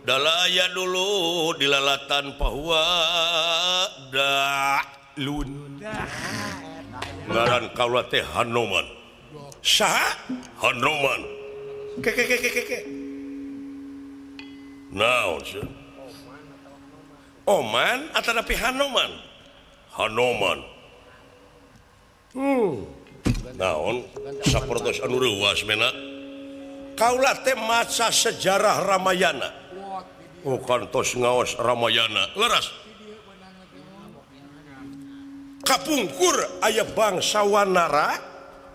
Dala ya dulu dilalatan pahuwa da'lun. Ngaran kaula teh Hanoman. Saha? Hanoman. Ke ke ke ke ke. Naon sih? Oman atanapi Hanoman? Hanoman. Naon sapertos anu reuwas mena. Kaula teh maca sejarah Ramayana. Oh kantos ngaos Ramayana. Leres. Kapungkur aya bangsa Wanara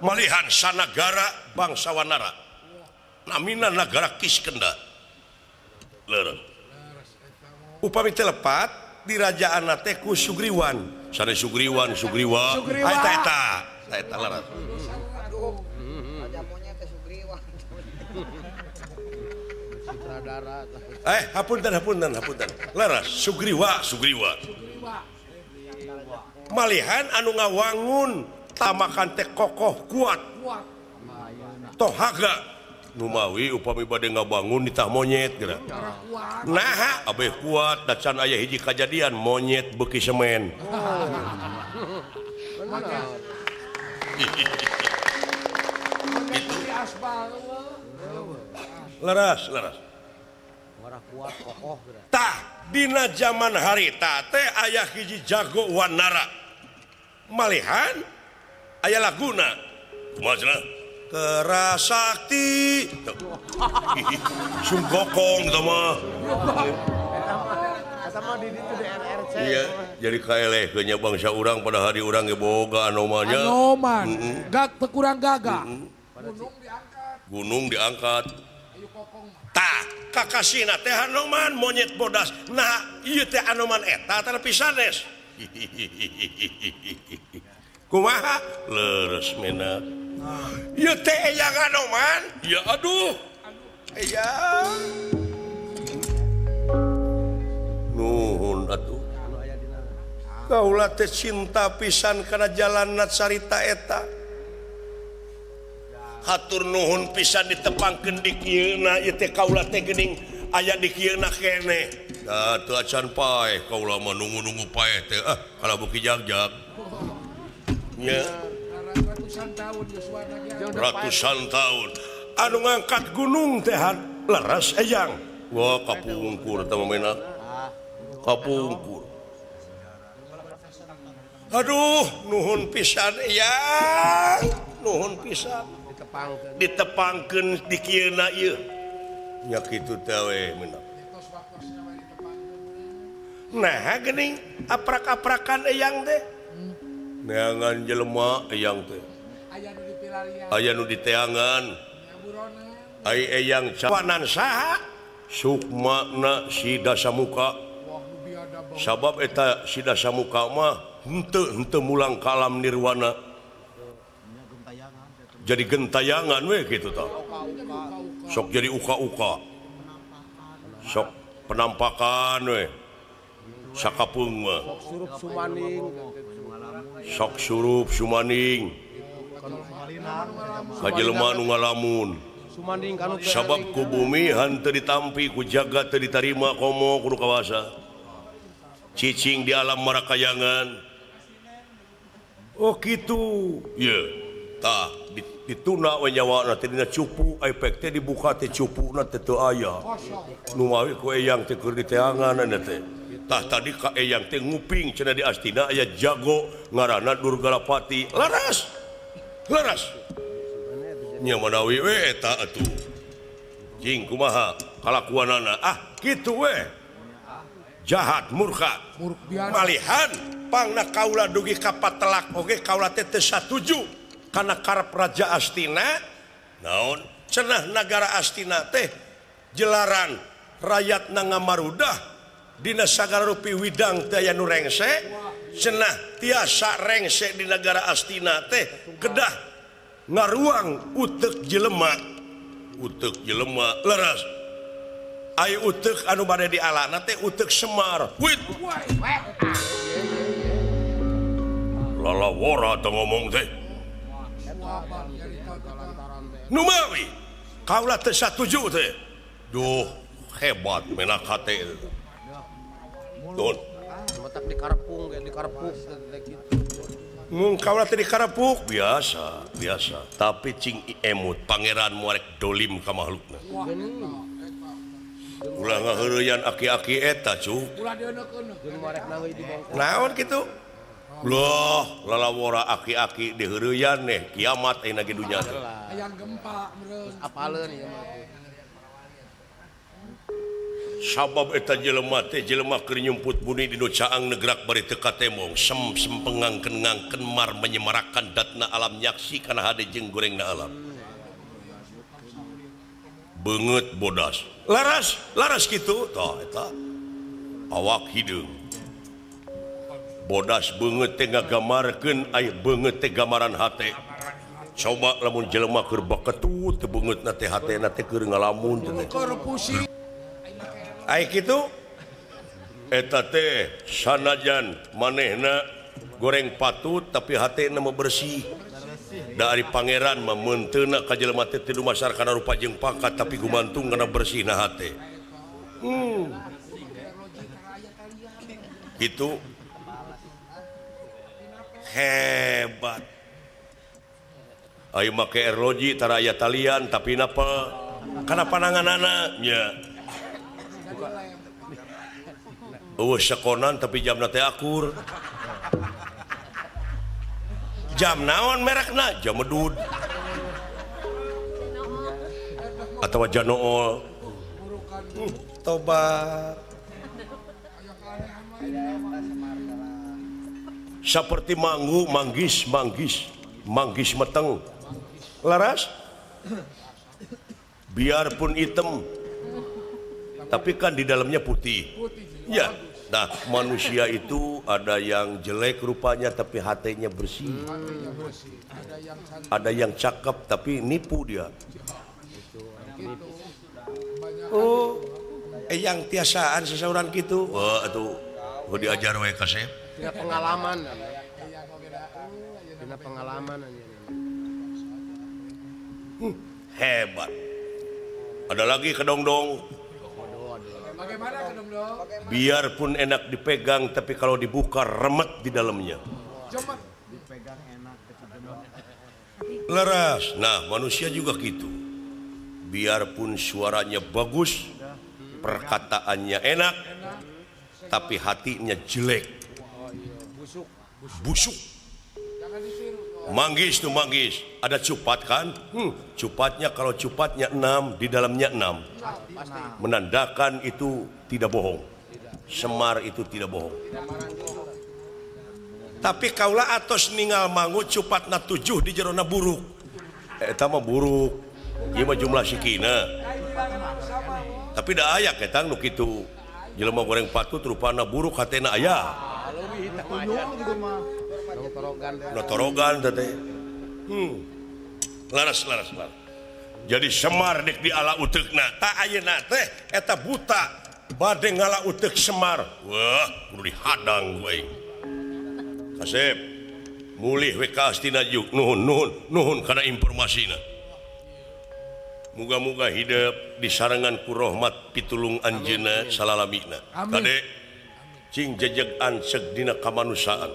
malihan sanagara bangsa Wanara. Namina nagara Kiskenda. Leres. Upami teu lepat dirajaanna teh ku Sugriwan. Sanes Sugriwan, Sugriwa. Eta eta. Eta leres. Raja monyet teh Sugriwan. Sutradara. Hapunten. Leres Sugriwa, Sugriwa. Malihan anu ngawangun tamakan teh kokoh kuat. Tohaga numawi upami bade ngabangun ditah monyet geura. Naha abeh kuat da can aya hiji kajadian monyet beuki semen. Itu. Leres, leres. Kuat kokoh geura. Tah dina zaman harita teh aya hiji jago wanara. Malihan aya laguna. Kumaha cenah? Kerasakti. Sungkokong tah mah. Eta mah di ditu DRRC. Iya, jadi kaeleh nya bangsa urang pada hari urang ge boga anomanya. Anoman. Gak teu kurang gagah. Gunung diangkat. Gunung diangkat. Ayo kokong mah. Tah kakasihna teh Hanoman monyet bodas. Nah ieu teh Hanoman eta tapi sanes. Kumaha leres menak. Ieu teh eyang Hanoman. Ya aduh. Eyang. Nuhun atuh. Kaula teh cinta pisan kana jalan carita eta. Hatur nuhun pisan ditepangkeun di kieuna ieu teh kaula teh geuning aya di kieuna keneh. Da teu acan paeh kaula mah nunggu-nunggu paeh teh ah kalau buki jagjag. Nya ratusan tahun yuswana ge. Ratusan tahun anu ngangkat gunung teh leres eyang. Wah kapungkur teh mah menak. Kapungkur. Aduh nuhun pisan eyang, nuhun pisan ditepangkeun di kieuna ieu. Nya kitu teh we meunang. Nah geuning aprak-aprakan eyang teh. Neangan jelema eyang teh. Aya nu dipilarian. Aya nu diteangan. Ai eyang cawanan saha? Sukmana si Dasamuka. Sabab eta si Dasamuka mah henteu mulang kalam nirwana. Jadi gentayangan we kitu tah. Sok jadi uka-uka. Sok penampakan we. Sakapeung mah. Sok surup sumaning. Sok surup sumaning. Ka jelema nu ngalamun. Sabab ku bumi henteu ditampi ku jagat teu ditarima komo kudu kawasa. Cicing di alam marakayangan. Oh kitu. Ye. Tah dituna we nyawana teh dina cupu efek teh dibuka teh cupuna teh teu aya. Nu mawi ku eyang teh keur diteangan teh. Tah tadi ka eyang teh nguping cenah di Astina aya jago ngaranna Durgalapati. Laras. Laras. Nya manawi we eta atuh. Jing kumaha kalakuanana? Ah kitu we. Jahat murka. Malihan pangna kaula dugi ka patelak oge kaula teh teu satuju kana karep Raja Astina. Naon cenah nagara Astina teh jelaran rakyatna ngamarudah dina sagala rupi widang teh aya nu rengse. Cenah tiasa rengse di nagara Astina teh kedah ngaruang utek jelema. Utek jelema leres. Ai utek anu bade di alana teh utek Semar. Wit. Lalawora teh ngomong teh. Numawi kaula teh satuju teh. Duh hebat menak hate. Don. Matak dikarepung ge dikarepuk teh kitu. Mun kaula teh dikarepuk biasa, biasa. Tapi cing emut pangeran muarek dolim ka makhlukna. Ulah ngaheureyan aki-aki eta cu. Ulah dieuneukeun. Naon kitu? Loh, lalawora aki-aki diheureyan neh kiamat ayeuna ge dunya teh. Hayang gempa meureun. Apaleun ieu mah. Sabab eta jelema teh jelema keur nyumput buni di nu caang negrak bari teu katemong sem sempengangkeun ngangkeun mar menyemarakan datna alam nyaksi kana hade jeung gorengna alam. Beungeut bodas. Laras, laras kitu tah eta. Awak hideung. Bodas beungeut teh ngagamarkeun aya beungeut teh gamaran hate. Coba lamun jelema keur baketut teh beungeutna teh hatena teh keur ngalamun teh. Ai kitu eta teh sanajan manehna goreng patut tapi hatena mah bersih. Dari pangeran mah meunteuna ka jelema teh teu dumasar kana rupa jeung pangkat tapi gumantung kana bersihna hate. Kitu hebat. Ayo make erloji tara aya talian tapi napa kana pananganana nya. Eueuh sekonan tapi jamna teh akur. Jam naon merekna? Jam medud. Atawa janool. Tobat. Seperti manggu, manggis, manggis, manggis meteng. Laras? Biarpun item, Tapi kan di dalamnya putih. Ya. Nah, manusia itu ada yang jelek rupanya tapi hatinya bersih. Ada yang cakep tapi nipu dia. Oh, yang tiasaan seseorang gitu. Wah, atuh diajar we kasep. Dina pengalaman. Dina pengalaman anjeun. Hebat. Ada lagi kedongdong. Bagaimana kedongdong? Biarpun enak dipegang tapi kalau dibuka remet di dalamnya. Dipegang enak Leras. Nah, manusia juga gitu. Biarpun suaranya bagus, perkataannya enak, tapi hatinya jelek. Busuk. Manggis tuh manggis, ada cupat kan? Cupatnya kalau cupatnya 6, di dalamnya 6. Menandakan itu tidak bohong. Semar itu tidak bohong. Tapi kaulah atos ningal mangu cupatna 7 di jerona buruk. Eta mah buruk. Ieu mah jumlah sikina. Tapi da aya ketang nu kitu. Jelema goreng patut rupana buruk hatena aya. Notorogan teh. Laras laras laras. Jadi Semar dek di ala uteukna. Ta ayeuna teh eta buta bade ngala uteuk Semar. Wah, kudu dihadang ku aing. Kasep mulih we ka Astina juk nuhun nuhun nuhun kana informasina. Muga-muga hidup disarengan ku rahmat pitulung anjeunna salalamina. Kade cing jejeg anseg dina kamanusiaan.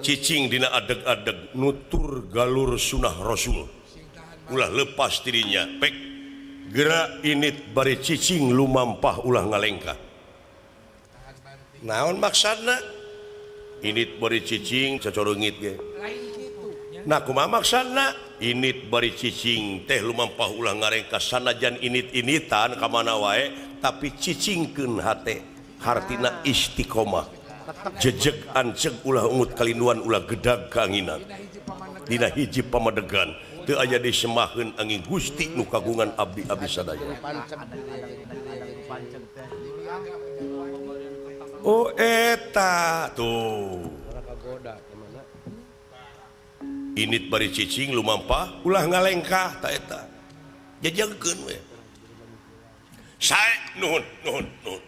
Cicing dina adeg-adeg nutur galur sunah Rasul. Ulah lepas dirinya pek gerak init bari cicing lumampah ulah ngalengkah. Naon maksudna? Init bari cicing cacorengit ge. Nah kumaha maksudna? Init bari cicing teh lumampah ulah ngarengkah sanajan init-initan ka mana wae tapi cicingkeun hate. Hartina istiqomah jejeg anceg ulah ungut kalinduan ulah gedag kaanginan dina hiji pamadegan teu aya disemaheun angin Gusti nu kagungan abdi-abdi sadaya. Oh eta tuh init bari cicing lumampah ulah ngalengkah ta eta jejegkeun we sae nuhun nuhun nuhun.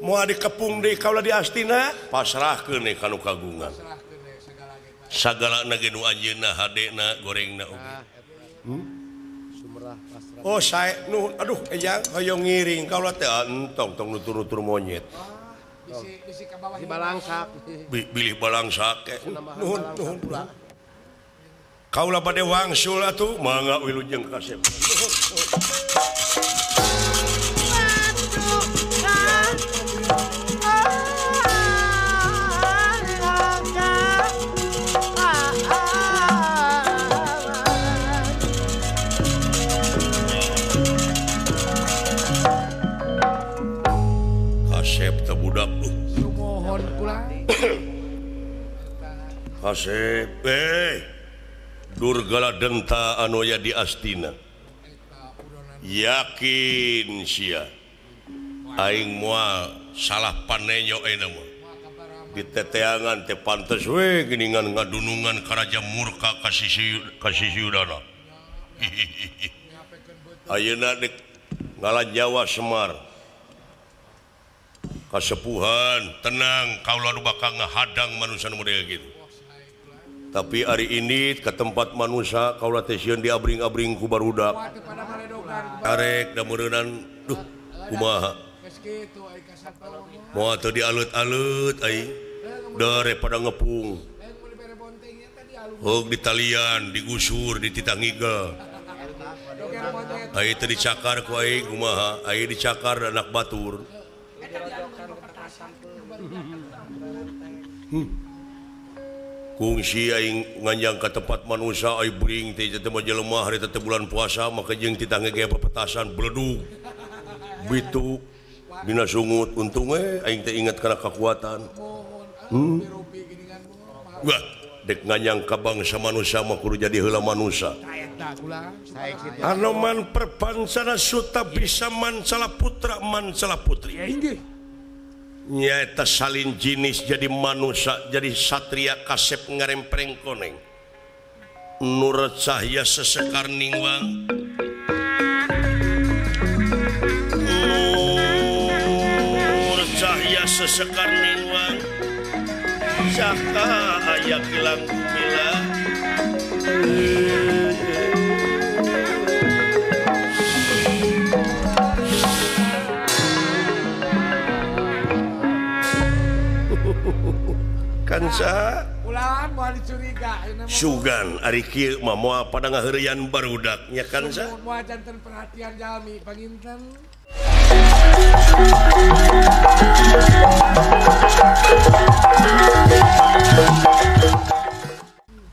Moal dikepung deui kaula di Astina pasrahkeun we ka nu kagungan sagalana ge nu anjeunna hadena gorengna oge. Oh sae nuhun aduh ejang hoyong ngiring kaula teh entong tong nutur-nutur monyet. Bisi ka bawah balangsak. Bilih balangsak nuhun nuhun. Kaula bade wangsul atuh mangga wilujeng kasep. Kasep teh budak Sumohon kula. Kasep Durgala denta anu aya di Astina. Yakin sia aing moal salah panenyo ayeuna mah. Di teteangan teh pantes we geuningan ngadunungan ka Raja Murka ka Sisi Yudana. Ayeuna dek ngalanjawa Semar. Kasepuhan tenang kaula nu bakal ngahadang manusia nu model kitu. Tapi hari ini ke tempat manusia kaula teh sieun diabring-abring ku barudak. Arek da meureunan duh kumaha. Moal teu dialeut-aleut aing daripada ngepung. Heug ditalian, digusur, dititah ngigel. Aing teu dicakar ku aing kumaha, aing dicakar anak batur. Kungsi aing nganjang ka tempat manusia aing bring teh teh mah jelema hari teh bulan puasa maka jeung titah ngege pepetasan beledug. Bitu dina sungut untung we aing teh ingat kana kekuatan. Wah, Dek nganyang ka bangsa manusia mah kudu jadi heula manusia. Anoman perpansana suta bisa mancala putra mancala putri. Nyaeta salin jinis jadi manusia jadi satria kasep ngarempreng koneng. Nur cahya sesekar ningwang. Nur cahya sesekar ningwang. Saka aya kilang gumila. Kansa ulah moal dicuriga sugan ari kieu mah moal pada ngaheureuyan barudak nya kansa moal janten perhatian jalmi panginten.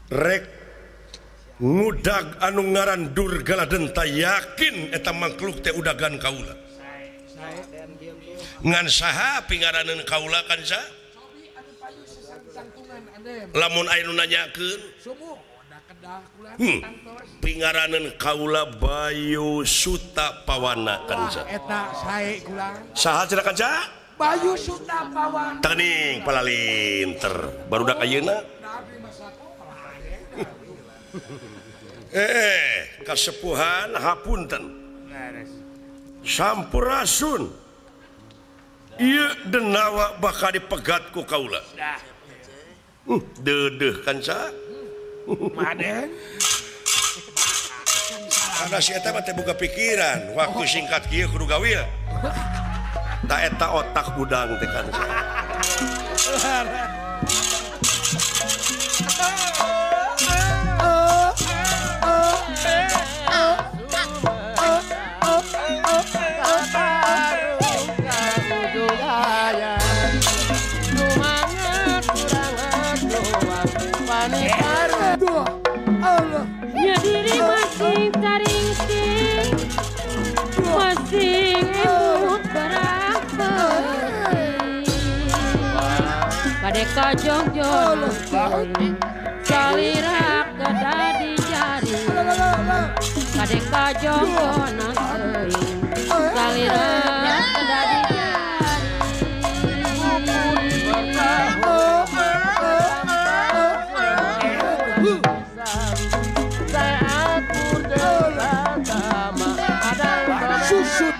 Rek ngudag anu ngaran Durgala Denta yakin eta makhluk teh udagan kaula. Ngan saha pingaraneun kaula kansa? Lamun aya nu nanyakeun pingaraneun kaula Bayu Suta Pawana kansa. Eta sae kula. Saha cenah kansa? Bayu Suta Pawana. Tening palalinter barudak ayeuna. Kasepuhan hapunten. Sampurasun. Ieu denawa bakal dipegat ku kaula. Dedeh kansa. Maden. Karena si eta mah teh boga pikiran, waktu singkat kieu kudu gawil. Ta eta otak udang teh kansa. Diri masing taringsing masing emut barang penting kadeka jongjon salirak kedah di jari kadeka jongjon salirak kedah di jari. Susut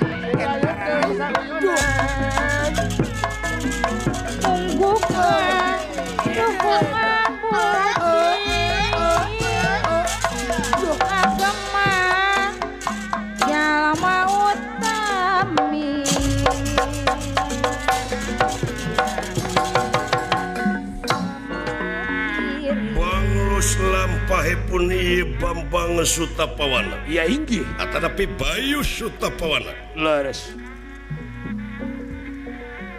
Lampahipun ieu Bambang Suta Pawana. Ya inggih. Atanapi Bayu Suta Pawana. Leres.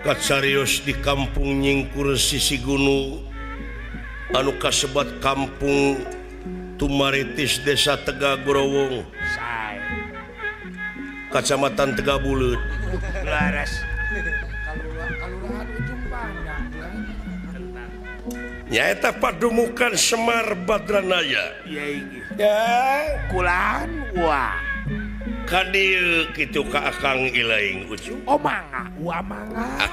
Kacarios di kampung Nyingkur sisi gunung anu kasebat kampung Tumaritis Desa Tegagorowong. Sae. Kacamatan Tegabuleut. Leres. Kalurahan Ujung Pandang. Nyaeta padumukan Semar Badranaya. Ya inggih. Ya kulan wah. Ka dieu kitu ka Akang Ilaing Ucu. Oh mangga, wah mangga.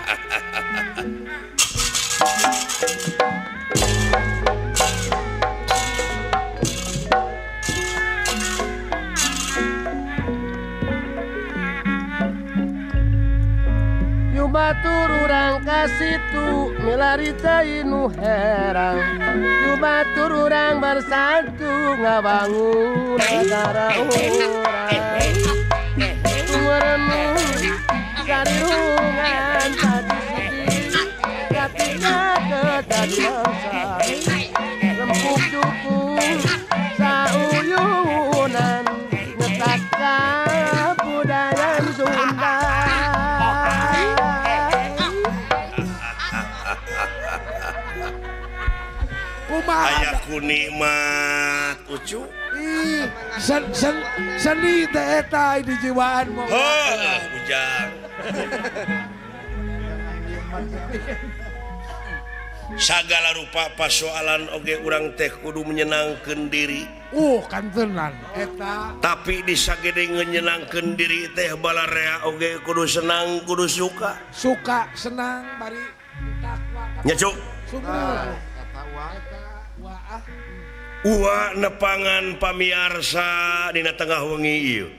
Batur urang ka situ milari teh nu herang. Yu batur urang bersatu ngabangun negara urang. Nguremung sarirungan tadi sedih katika ketan mangsa rempuk duku sauyunan ngetak kabudayaan Sunda. Aya ku nikmat Ucu. Ih, seni teh eta di jiwaan mah. Heuh, ujang. Sagala rupa pasoalan oge urang teh kudu menyenangkeun diri. Kantenan eta. Tapi disagede nyenangkeun diri teh balarea oge kudu senang kudu suka. Suka senang bari takwa. Nya cuk. Eta wa Uwa nepangan pamiarsa dina tengah wengi ieu.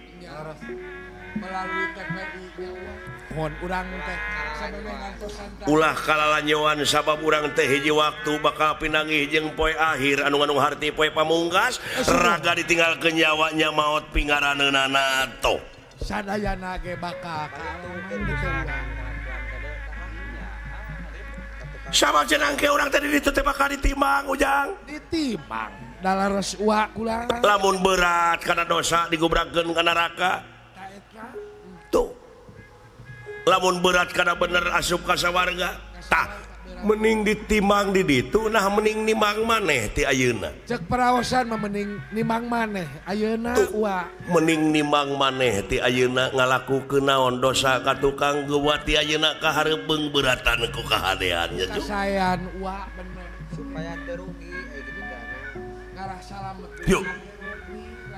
Melalui TPI nya uwa. Mohon urang teh ulah kalalanyoan sabab urang teh hiji waktu bakal pinanggih jeung poe akhir anu ngandung harti poe pamungkas raga ditinggalkeun nyawanya maot pingaraneunana toh sadayana ge bakal sabab cenah ke urang teh di ditu teh bakal ditimbang ujang ditimbang dalares uwa kula lamun berat kana dosa digubrakeun ka neraka tuh lamun berat karena bener asup ka sawarga tah mending ditimbang di ditu nah mending nimang maneh ti ayeuna cek paraosan mah mending nimang maneh ayeuna wa mending nimang maneh ti ayeuna ngalakukeun naon dosa ka tukang gewa ti ayeuna ka hareupeung beratan ku kahadean nya kasayan wa bener supaya teu rugi aya kitu teh ngarah salamet yuk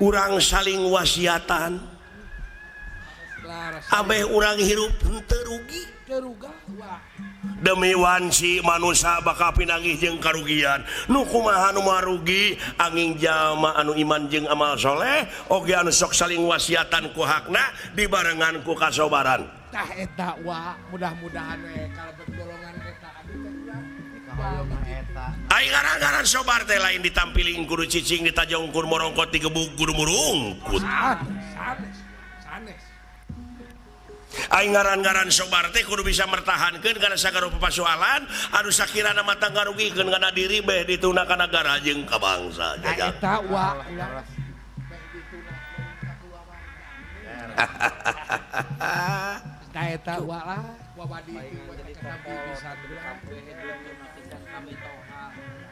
urang saling wasiatan abeh urang hirup henteu rugi demi wanci manusia bakal pinanggih jeung karugian nu kumaha nu marugi angin jalma anu iman jeung amal soleh oge anu sok saling wasiatan ku hakna dibarengan ku kasobaran tah eta wa mudah-mudahan we kalebet golongan eta abdi teh urang aing ngaran-ngaran sobar teh lain ditampiling kudu cicing ditajongkur morongkot digebug kudu murungkut sanes sanes aing ngaran-ngaran sobar teh kudu bisa mertahankeun kana sagala rupa pasoalan anu sakirana mata ngarugikeun kana diri beh dituna ka nagara jeung ka bangsa jajang eta wa tah eta wa lah wa wadi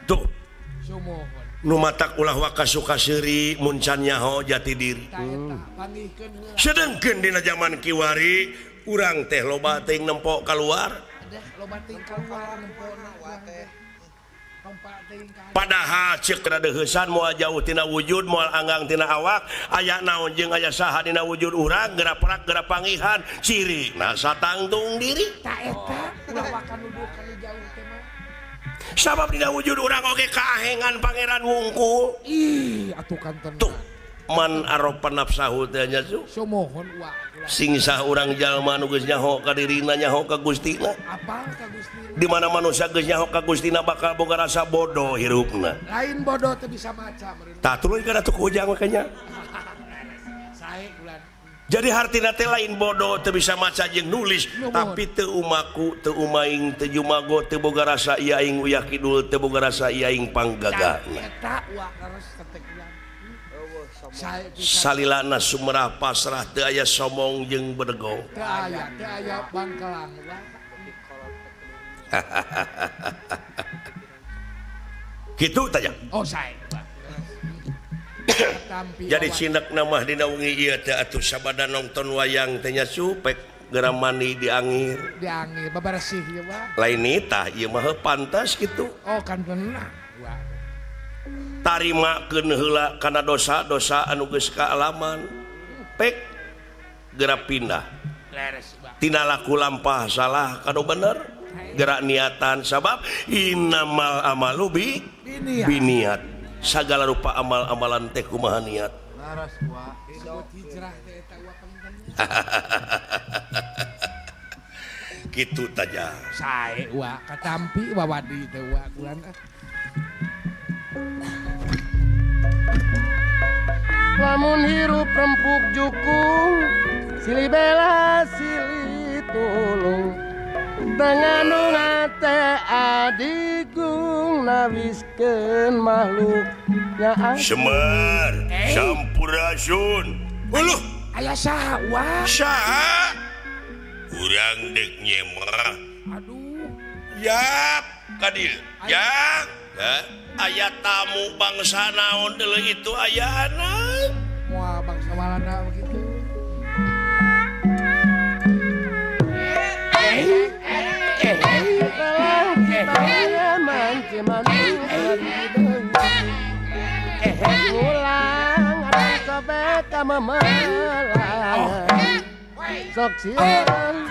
tuh nu matak ulah waka suka seuri mun can nyaho jati diri. Sedengkeun dina zaman kiwari urang teh loba teuing nempo kaluar. Padahal ceuk radeuheusan moal jauh tina wujud moal anggang tina awak aya naon jeung aya saha dina wujud urang geura perak geura pangihan ciri na satangtung diri. Ta eta ulah waka nuduh kana jauh teh mah. Sabab dina wujud urang oge kaahengan pangeran wungkul. Ih atuh kanten. Tuh man aropa nafsahu teh nya sumuhun wa sing sah urang jalma nu geus nyaho ka dirina nyaho ka Gustina. Apal ka Gustina. Di mana manusia geus nyaho ka Gustina bakal boga rasa bodoh hirupna. Lain bodoh teu bisa maca meureun. Tah tuluy kana tuh ku ujang makanya. Sae ulan. Jadi hartina teh lain bodoh teu bisa maca jeung nulis tapi teu umaku teu umaing teu jumago teu boga rasa ieu aing uyah kidul teu boga rasa ieu aing panggagahna. Eta wa leres teh ulang. Salilana sumerah pasrah teu aya somong jeung bedegong. Teu aya bangkelang wa. Kitu tanya. Oh sae. Jadi cinek nama dina wengi ieu teh atuh sabada nonton wayang teh nya supek geura mandi diangir. Diangir babaresih ieu mah. Lain nitah ieu mah pantas kitu. Oh kan bener. Tarimakeun heula kana dosa-dosa anu geus kaalaman. Pek geura pindah. Tina laku lampah salah kanu bener. Gerak niatan sabab innamal amalu bi biniat. Sagala rupa amal-amalan teh kumaha niat. Kitu taja. Sae wa katampi wawadi teh wa kulan. Lamun hirup rempuk jukung silih bela silih tulung tengah teh adigung nawiskeun makhluk nya Semar sampurasun. Uluh aya saha wa saha urang deuk nyemah. Aduh yap ka dieu ya aya tamu bangsa naon deuleu itu ayana moal bangsa Walanda begitu. Leher ngulang ada sobek ka memelang. Sok sieun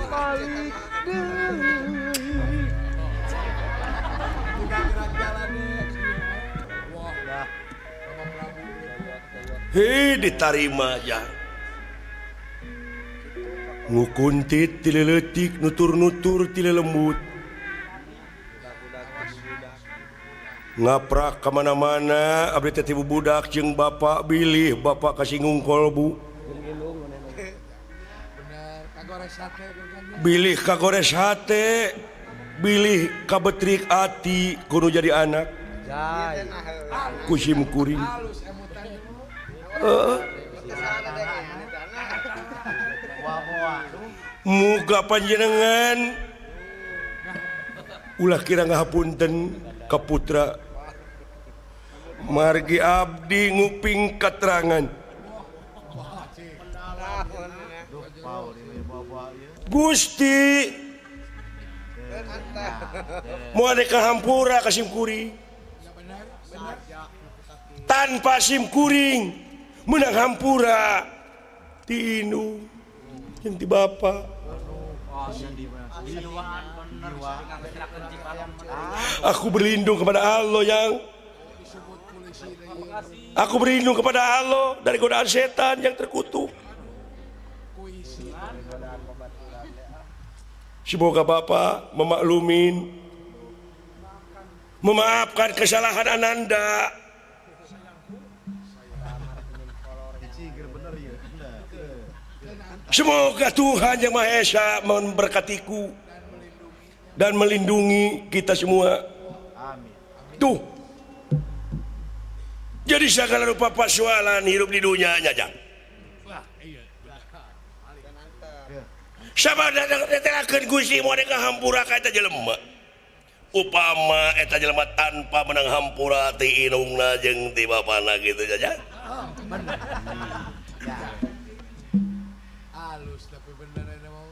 balik deui. Hei ditarima ya. Ngukuntit ti leutik nutur-nutur ti lembut. Ngaprak ka mana-mana abdi teh ti budak jeung bapak bilih bapak kasinggung kolbu. Bilih kagores hate, bilih kabetrik ati kudu jadi anak. Kusim kuring. Muga panjenengan ulah kira ngahapunten ka putra margi abdi nguping katerangan Gusti moal ka hampura ka sim kuring tanpa sim kuring menang hampura ti indung jeung ti bapa. Aku berlindung kepada Allah yang aku berlindung kepada Allah dari godaan setan yang terkutuk. Semoga Bapak memaklumin, memaafkan kesalahan Ananda. Semoga Tuhan Yang Maha Esa memberkatiku dan melindungi kita semua. Tuh. Jadi segala rupa persoalan hidup di dunia aja. Sama datangkeun Gusti moal ka hampura ka eta jelema. Upama eta jelema tanpa menang hampura ti indungna jeung ti bapana kitu saja. Halus tapi bener eta mah.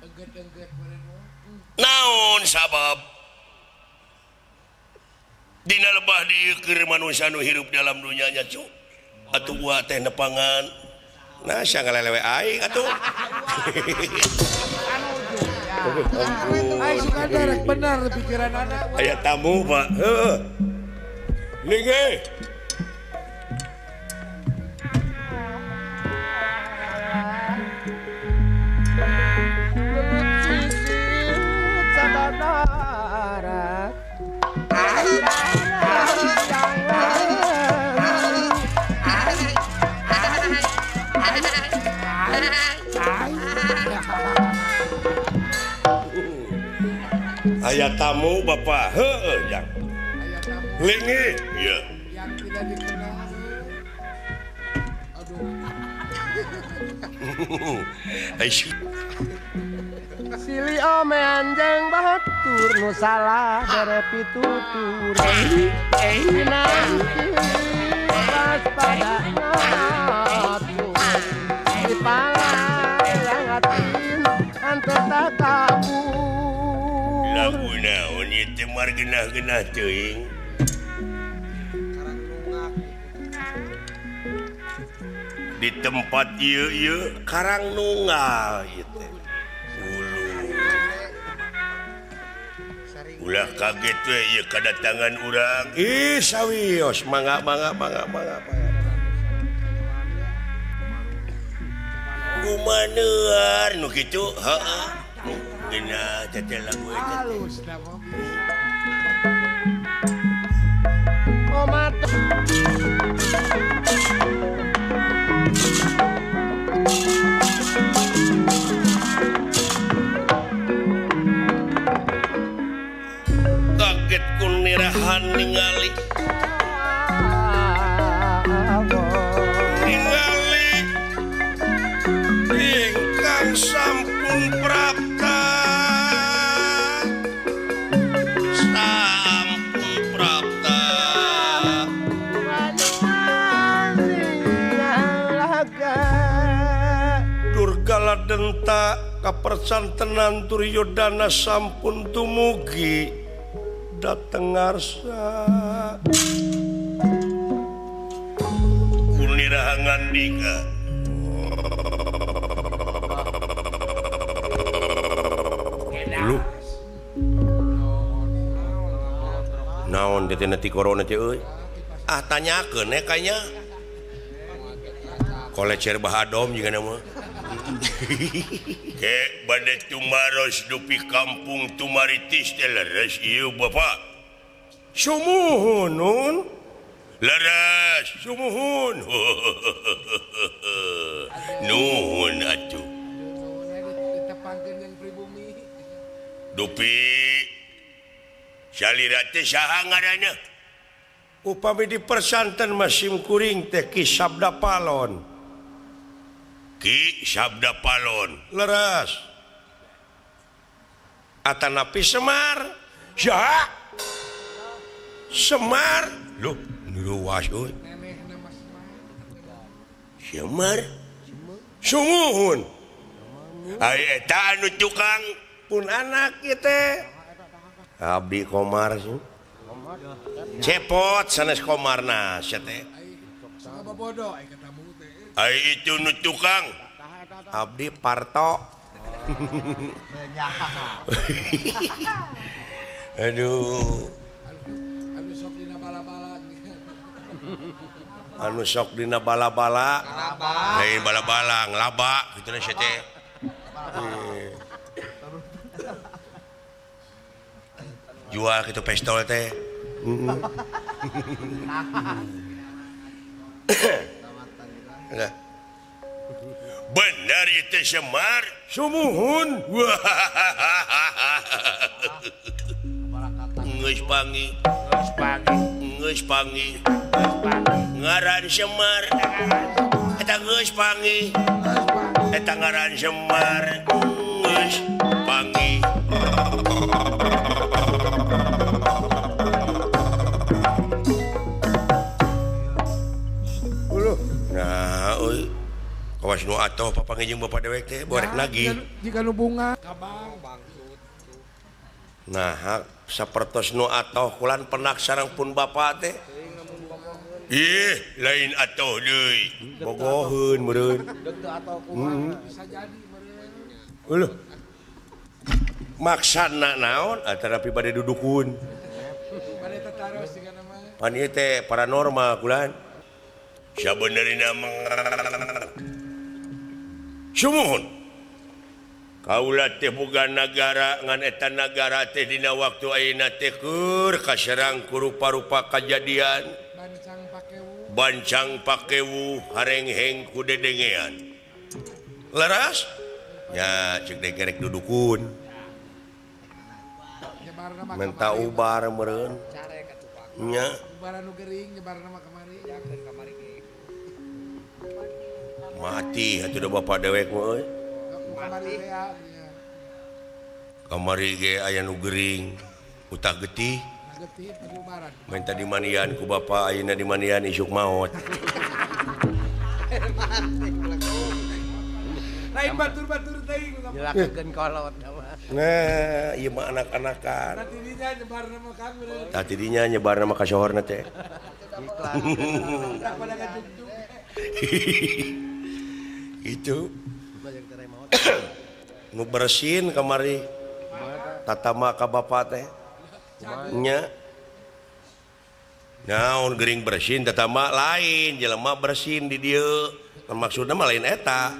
Engget-engget bener mah. Naon sabab dina lebah dieu keur manusia nu hirup dalam dunia nya cu. Atuh gua teh nepangan. Nah, sia ngalelewe aing atuh. Aing suka derek bener pikiran anak. Aya tamu, Pak. Heeh. Ning euy. Aya tamu Bapak, heueuh jang. Lingi, ieu. Yang tidak dikenal. Aduh. Sili ome anjeng batur nu salah bere pitutur. Nanti waspada atuh. Dipalangatin hanteu takabur. Lagu naon ieu teh margenah-genah teuing. Di tempat ieu ieu karang nunggal ieu teh. Ulu. Ulah kaget we ieu kadatangan urang. Ih sawios mangga mangga mangga mangga. Kumanear nu kitu heeh. Geuna teh lagu eta. Halus da mah. Omat. Kaget ku nirahan ningali. Ningali ingkang sampun prapta. Sampun prapta. Durgala denta kapercantenan Duryodana sampun tumugi Dateng ngarsa Kuniraha ngandika. Lu naon teh ti corona teh euy? Ah tanyakeun we kayanya. Kolecer bahadom juga nama. Ke bade tumaros dupi kampung Tumaritis teh leres ieu Bapak. Sumuhun nun. Leres sumuhun. Nuhun atuh. Dupi salira teh saha ngaranna? Upami dipersanten mah sim kuring teh Ki Sabda Palon. Ki Sabda Palon leres. Atanapi Semar. Saha? Semar. Loh, luas euy. Semar. Sumuhun. Ai eta anu tukang pun anak ieu teh. Abdi Komar sih. Cepot sanes Komarna sia teh. Ai itu nu tukang. Abdi Parto. Aduh. Anu sok dina bala-bala. Lain bala-bala ngelaba kitu sia teh. Jual kitu pistol teh. Benar itu Semar. Sumuhun. Geus pangi. Geus pangi. Ngaran Semar. Eta geus pangi. Eta ngaran Semar. Geus pangi. Nah, euy. Kawas nu atoh papanggih jeung bapak dewek teh borek nagih. Jika nu bunga kabang bangkrut. Nah, sapertos nu atoh kulan penak sareng pun bapak teh. Ih, lain atoh deui. Bogoheun meureun. Bisa jadi meureun. Uluh. Maksana naon atanapi bade dudukun. Bade tataros sigana mah. Pan ieu teh paranormal kulan. Sabenerna mah sumuhun. Kaula teh boga nagara ngan eta nagara teh dina waktu ayeuna teh keur kaserang ku rupa-rupa kajadian. Bancang pakewu harengheng ku dedengean. Leras? Nya ceuk degerek dudukun. Menta ubar meureun. Nya. Ubaran nu gering nyebarna mah kamari. Kamari ge. Mati atuh da bapak dewek mah euy. Kamari ge aya nu gering utah getih. Minta dimandian ku bapak ayeuna dimandian isuk maot. Lain batur-batur teuing nyelakeun kolot mah. Nah, ieu mah anak-anakan. Tadinya nyebarna mah kan meureun. Tadinya nyebarna mah ka sohorna teh. Itu nu bersin kamari tatama ka bapak teh. Nya. Naon gering bersin tatama lain jelema bersin di dieu. Maksudna mah lain eta.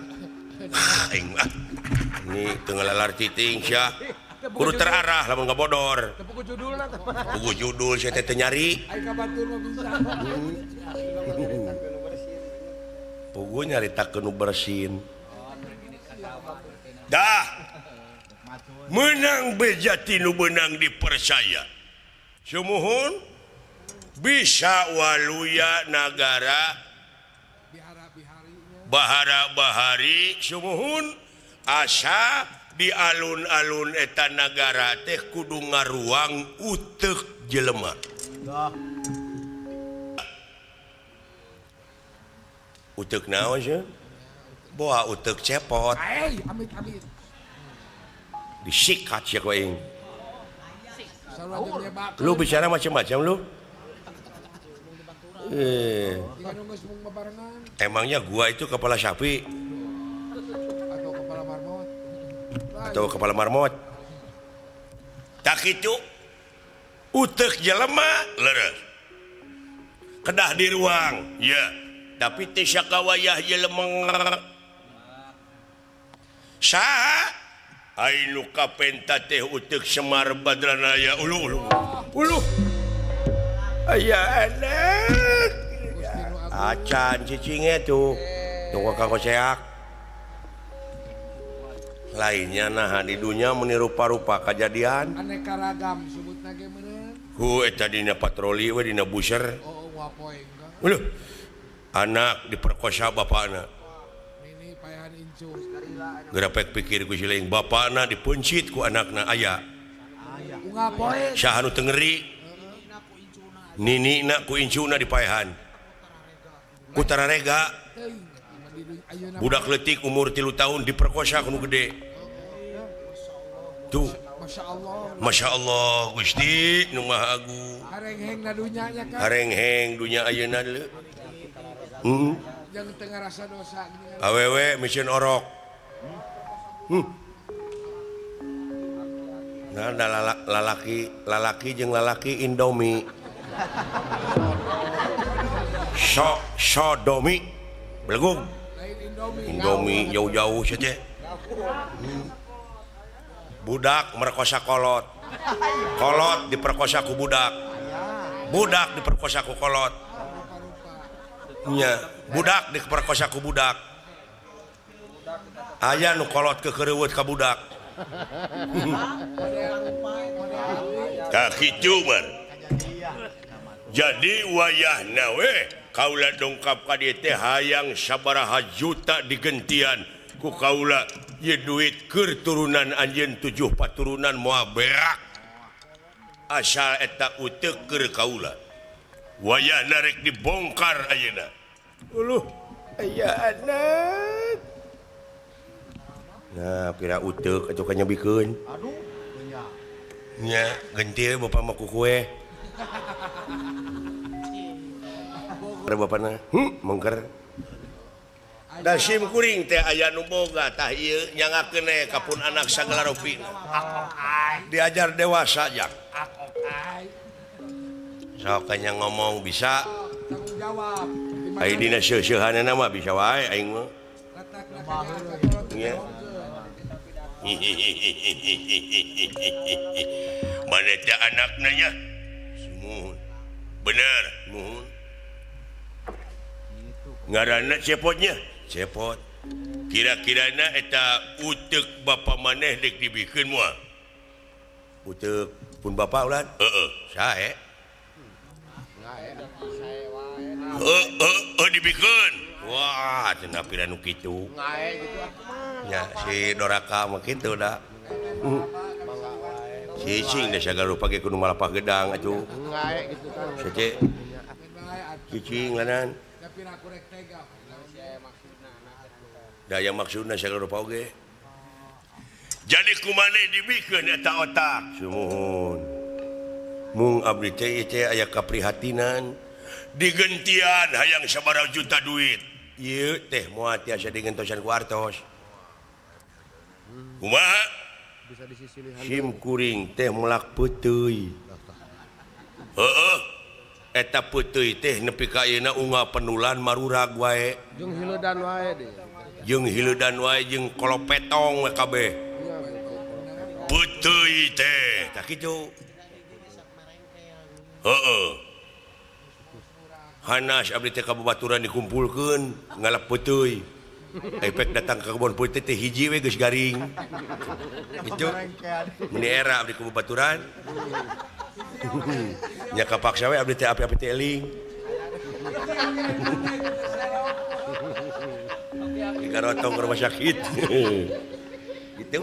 Aing mah. Ini teu ngalalar titing sia. Kudu terarah lamun ngabodor. Teu pugu judulna teh. Pugu judul sia teh teu nyari. Ai ka batur mah bisa. Pugu nyaritakeun nu bersin. Dah. Menang bejati nu beunang dipercaya. Sumuhun bisa waluya nagara bahara bahari sumuhun asa di alun-alun eta nagara teh kudu ngaruang uteuk jelema. Uteuk naon sih? Boa uteuk cepot. Disikat sia ku aing. Lu bicara macam-macam lu. Emangnya gua itu kepala sapi atau kepala marmot? Atau kepala marmot? Tak itu utek jelema leres. Kedah di ruang, ya. Tapi teh sakawayah jelema saha? Ai nu kapenta teh utek Semar Badranaya ulu ulu. Ulu. Aya anak. Acan cicingnya tuh. Tunggu kanggo seak. Lainnya nah di dunia meni rupa-rupa kejadian. Aneka ragam sebutna ge meureun. Ku eta dina patroli we dina buser. Oh, wapoe Uluh. Anak diperkosa bapakna. Nini payahan incu. Gerapek pikir ku si lain bapakna dipencit ku anakna aya. Unggal poe. Saha nu teu ngeri? Ninina ku incuna dipaehan. Ku tararega. Budak leutik umur 3 tahun diperkosa ku nu gede. Tuh. Masyaallah. Masyaallah Gusti nu Maha Agung. Harengheng na dunya nya kan. Harengheng dunya ayeuna deui. Jangan teu ngarasa dosa gini. Awewe mission orok. Nah, da lalaki jeung lalaki Indomie. Sodomi belegung. Indomie jauh-jauh saja. Budak merkosa kolot. Kolot diperkosa ku budak. Budak diperkosa ku kolot. Nya, budak diperkosa ku budak. Aya nu kolot kekereuweut ka budak. Tah kitu mah. Jadi wayahna we kaula dongkap ka dieu teh hayang sabaraha juta digentian ku kaula ieu duit keur turunan anjeun 7 paturunan moal berak. Asal eta uteuk keur kaula. Wayahna rek dibongkar ayeuna. Uluh, aya anak. Nah, pira uteuk atuh kanyebikeun. Aduh, nya. Nya, genti we bapa mah ku kue. Ada bapana, mengker. Da sim kuring teh aya nu boga tah ieu nyangakeun we ka pun anak sagala rupina. Diajar dewasa jak. Sok nya ngomong bisa. Tanggung jawab. Ai dina seuseuhanna mah bisa wae aing mah. Nya. Mana teh anakna nya? Sumuhun. Bener, muhun. Ngaranna cepotnya? Cepot. Kira-kirana eta uteuk bapa maneh deuk dibikeun moal? Uteuk pun bapa ulan? Heeh, sae. Heeh, dibikeun. Wah, cenah pira nu kitu. Ngae gitu ah. Nya si doraka mah kitu da. Cicing da sagala rupa ge kudu malapah gedang atuh. Ngae gitu kan. Cece. Cicing lanan. Daya maksudna sagala rupa oge. Jadi kumaneh dibikeun eta otak. Sumuhun. Mung abdi teh teh aya kaprihatinan digentian hayang sabaraha juta duit. Ieu teh moal tiasa digentosan ku artos. Kumaha? Bisa disisilihan. Sim kuring teh melak peuteuy. Heeh. Eta peuteuy teh nepi ka ayeuna unggal penulan marurag wae. Jeung hileudan wae deui. Jeung hileudan wae jeung kolopetong we kabeh. Peuteuy teh tah kitu. Heeh. Hanas abdi teh ka babaturan dikumpulkeun ngalap peuteuy. Efek datang ke kebun putih teh hiji we geus garing. Gitu. Meni era abdi ku babaturan. Nya kapaksa we abdi teh api-api teh eling. Digarotong ke rumah sakit. Gitu.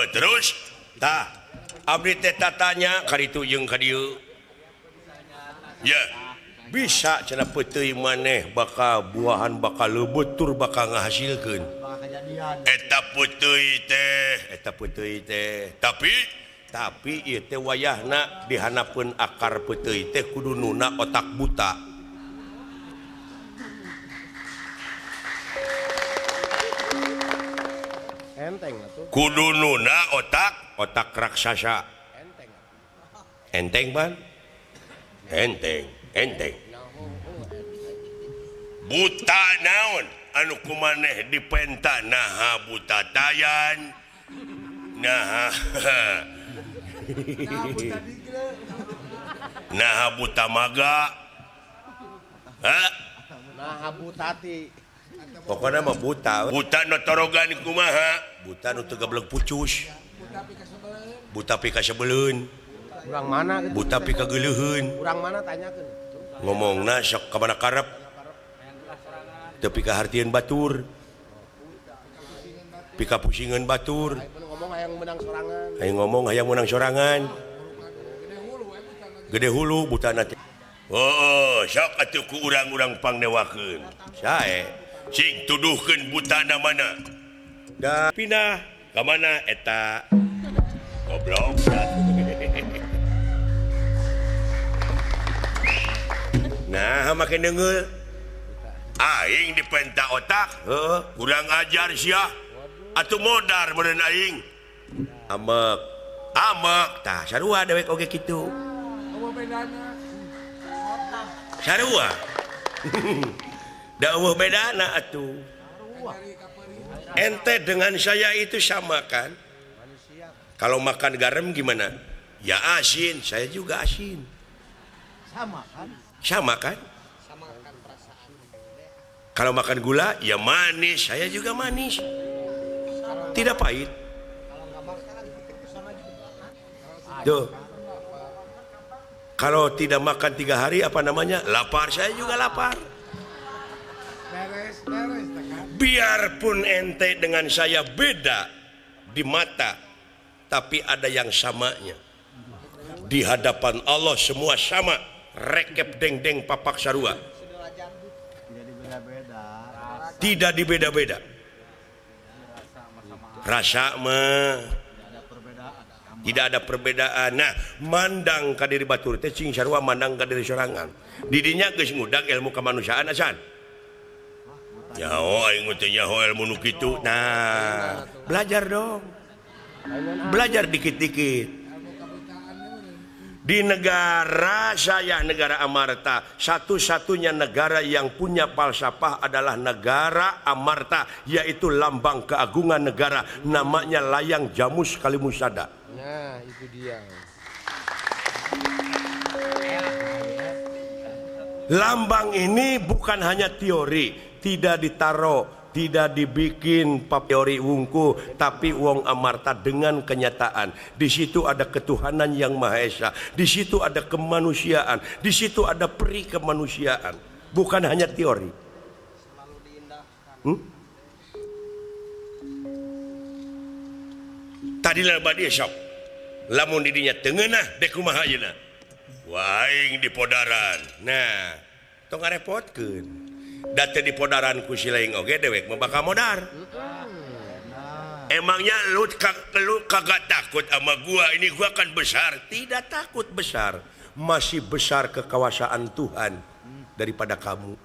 Terus tah abdi teh tatanya ka ditu jeung ka dieu. Ya. Bisa cenah peuteuy maneh bakal buahan bakal leubeut tur bakal ngahasilkeun. Eta peuteuy teh, eta peuteuy teh. Tapi ieu teh wayahna dihanapeun akar peuteuy teh kudu nuna otak buta. Enteng atuh. Kudu nuna otak raksasa. Enteng. Enteng ban? Enteng, enteng. Buta naon anu kumaneh dipenta naha buta tayan naha naha buta maga ha naha butati pokoknya mah buta buta nu torogan kumaha buta nu teu gablek pucus buta pikasebeleun urang mana gitu buta pikageuleuheun urang mana tanyakeun ngomongna sok ka mana karep teu pikahartieun batur pikapusingeun batur ngomong hayang menang sorangan hayang ngomong hayang menang sorangan gede hulu butana teh oh sok atuh ku urang-urang pangnewakeun sae cing tuduhkeun butana mana da pindah ka mana eta goblok nah make deungeul aing dipenta otak heuh kurang ajar sia atuh modar meureun aing amek amek tah sarua dewek oge kitu sarua da eueuh bedana atuh ente dengan saya itu sama kan kalau makan garam gimana ya asin saya juga asin sama kan sama kan kalau makan gula ya manis saya juga manis tidak pahit tuh kalau tidak makan 3 hari apa namanya lapar saya juga lapar biarpun ente dengan saya beda di mata tapi ada yang samanya di hadapan Allah semua sama rekep deng-deng papak sarua tidak dibeda-beda rasa mah tidak ada perbedaan nah mandang ka diri batur teh cing sarua mandang ka diri sorangan didinya geus ngudag ilmu kemanusiaan acan nyaho aing teh nyaho ilmu nu kitu nah belajar dong belajar dikit-dikit di negara saya negara Amarta satu-satunya negara yang punya falsafah adalah negara Amarta yaitu lambang keagungan negara namanya layang jamus kalimusada. Nah itu dia lambang ini bukan hanya teori tidak ditaruh tidak dibikin teori wungku tapi wong Amarta dengan kenyataan di situ ada ketuhanan yang Maha Esa di situ ada kemanusiaan di situ ada peri kemanusiaan bukan hanya teori. Tadi lah badi sok lamun didinya tengenah dek kumaha ayeuna wah aing di podaran nah tong ngarepotkeun date di podaran ku si laing oge dewek mah bakal modar. Emangnya lu kagak takut sama gua ini gua kan besar tidak takut besar masih besar kekuasaan Tuhan daripada kamu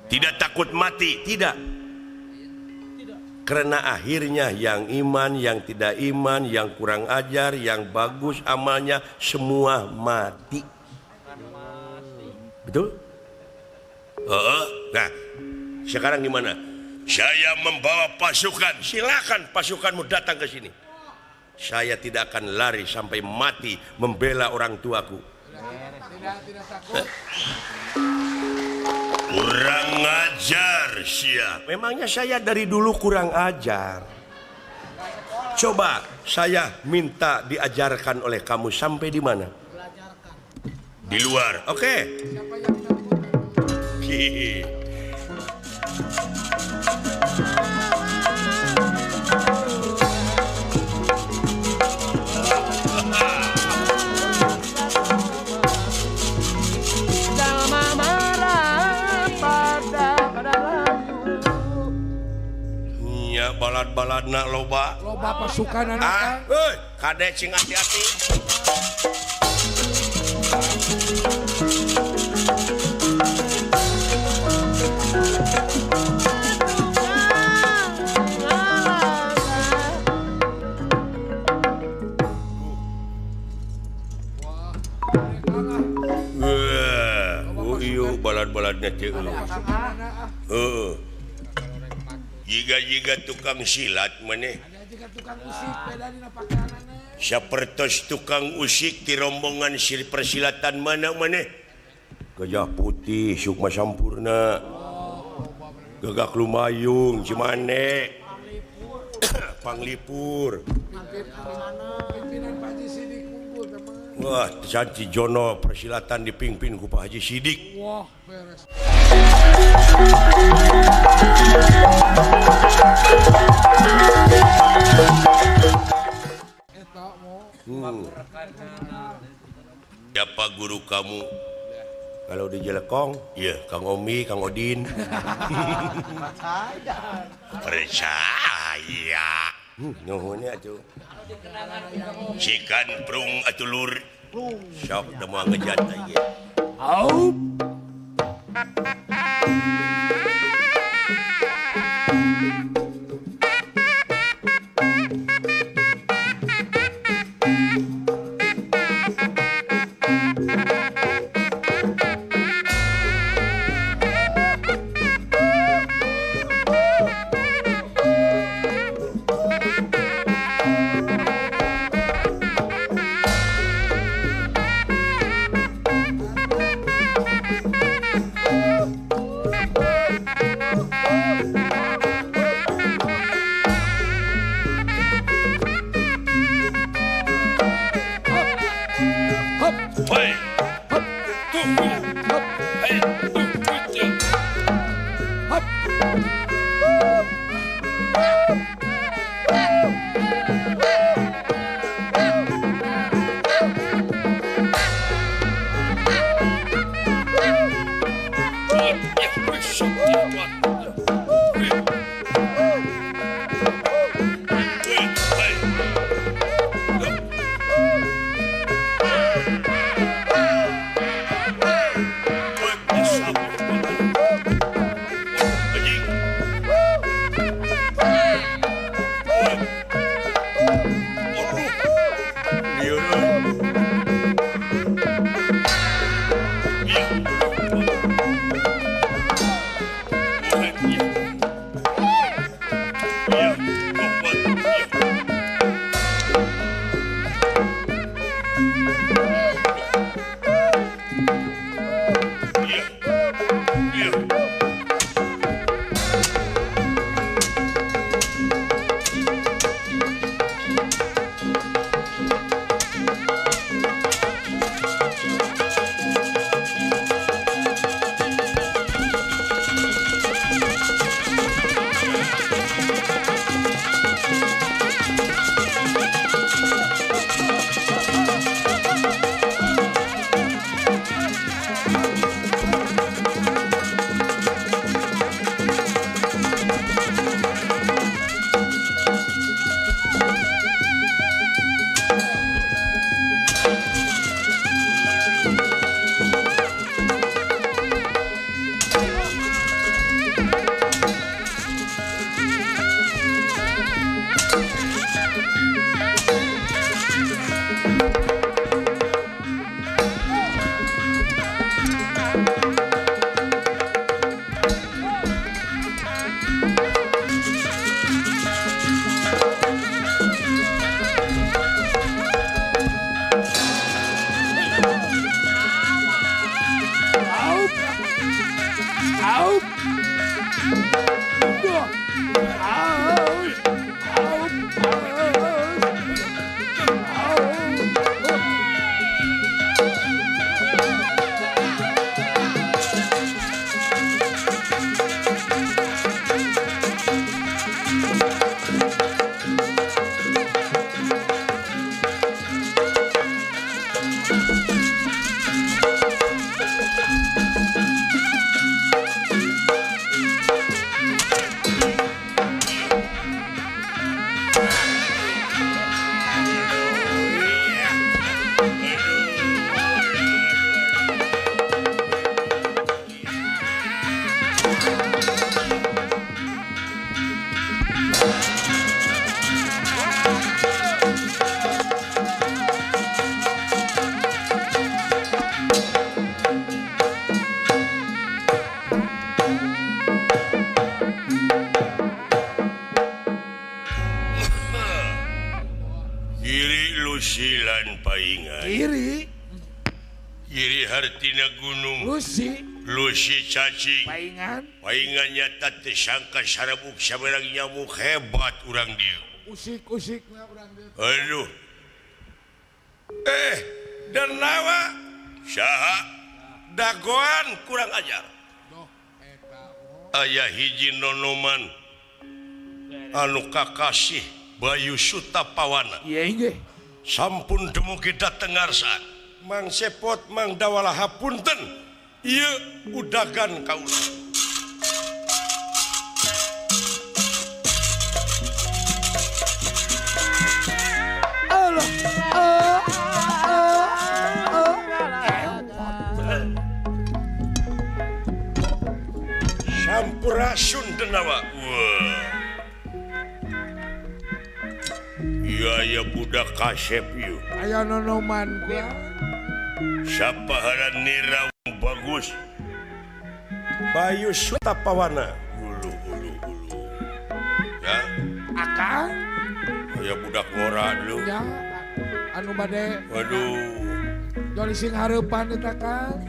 tidak takut mati tidak karena akhirnya yang iman yang tidak iman yang kurang ajar yang bagus amalnya semua mati. Betul? Nah, sekarang gimana? Saya membawa pasukan. Silakan pasukanmu datang ke sini. Saya tidak akan lari sampai mati membela orang tuaku. Tidak takut. Kurang ajar sia. Memangnya saya dari dulu kurang ajar. Coba saya minta diajarkan oleh kamu sampai di mana? Di luar. Oke. Okay. Jalma marah pada layu. balad-baladna loba. Loba pasukan anak. Ah, euy, kade sing hati-hati. Balad-baladnya teh. Heeh. Jiga-jiga tukang silat maneh. Sapertos tukang usik di rombongan persilatan mana maneh? Gajah putih Sukma Sampurna. Gagak Lumayung Cimane. Panglipur. Pimpinan Pak Haji Sidik unggul teman. Wah, Sanci Jono persilatan dipimpin ku Pak Haji Sidik. Wah, beres. Siapa guru kamu? Kalau di Jelekong, iya, Kang Omi, Kang Odin. Percaya. Nuhun atuh. Sikan prung atuh lur. Sok da moal ngejat ieu. Aup. Giri. Giri hartina gunung. Lusi. Lusi cacing. Paingan. Paingan nyata teu sangka sarabuk saberang nyamuk hebat urang dieu. Usik-usikna urang dieu. Aduh. Denawa saha dagoan kurang ajar. Aya hiji nonoman anu kakasih Bayu Sutapawana. Iya sampun dumugi dateng ngarsa. Mang Sepot Mang Dawala hapunten ieu udagan kaula. Allah. Sampurasun Denawa. Iya ya budak kasep ieu. Aya nonoman gua. Sapaharan nira bagus. Bayu Sutapawana. Ulu ulu ulu. Ya. Akang. Aya budak ngora dulu. Ya. Anu bade. Waduh. Joli sing hareupan eta Kang.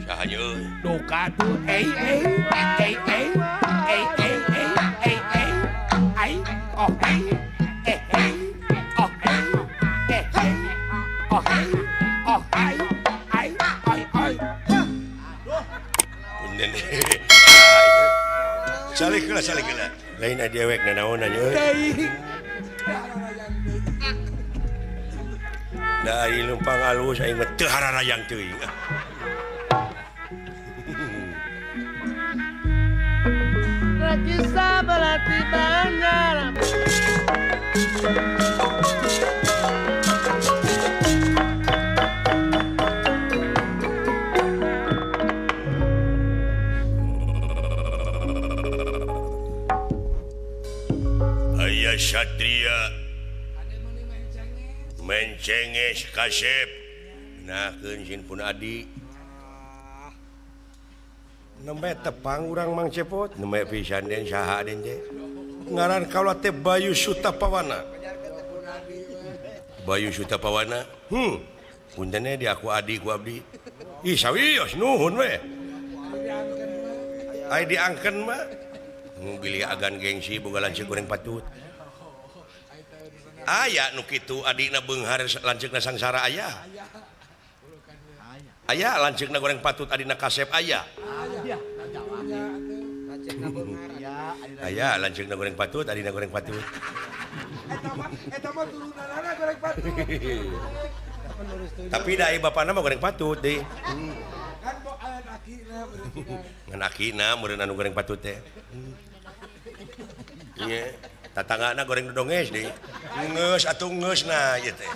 Saha euy? Duka tuh ei ei ei ei ei ei ei ei ei ai oh ei eh ei oh ei eh ei oh ei oh ai ai ai ai. Punten. Salik heula salik heula. Lain dewek nanaonan euy. Da ari leumpang alus aing mah teu hararayang teuing. Kisah berarti banyak. Ayah Satria mencenges kasep nah keun pun adi nembe tepang urang Mang Cepot nembe pisan den saha den teh ngaran kaula teh Bayu Sutapawana. Bayu Sutapawana punten di aku adi ku abdi ih sawios nuhun we ai diangkeun mah bilih agan gengsi boga lanceuk goreng patut aya nu kitu adina beunghar lanceukna sangsara aya aya lanceukna goreng patut adina kasep aya aya lanceukna goreng patut adina goreng patut eta mah turunanana goreng patut tapi da ieu bapana mah goreng patut deui kan aya akina ngan akina meureun anu goreng patut teh ieu tatanggana goreng dodonges deui geus atuh geus nah ieu teh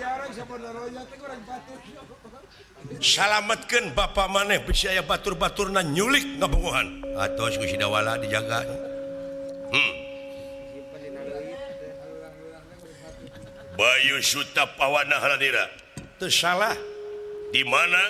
salametkeun bapa maneh bisi aya batur-baturna nyulik ngabogohan atos ku si Dawala dijaga. Bayu Sutapawana haladira teu salah di mana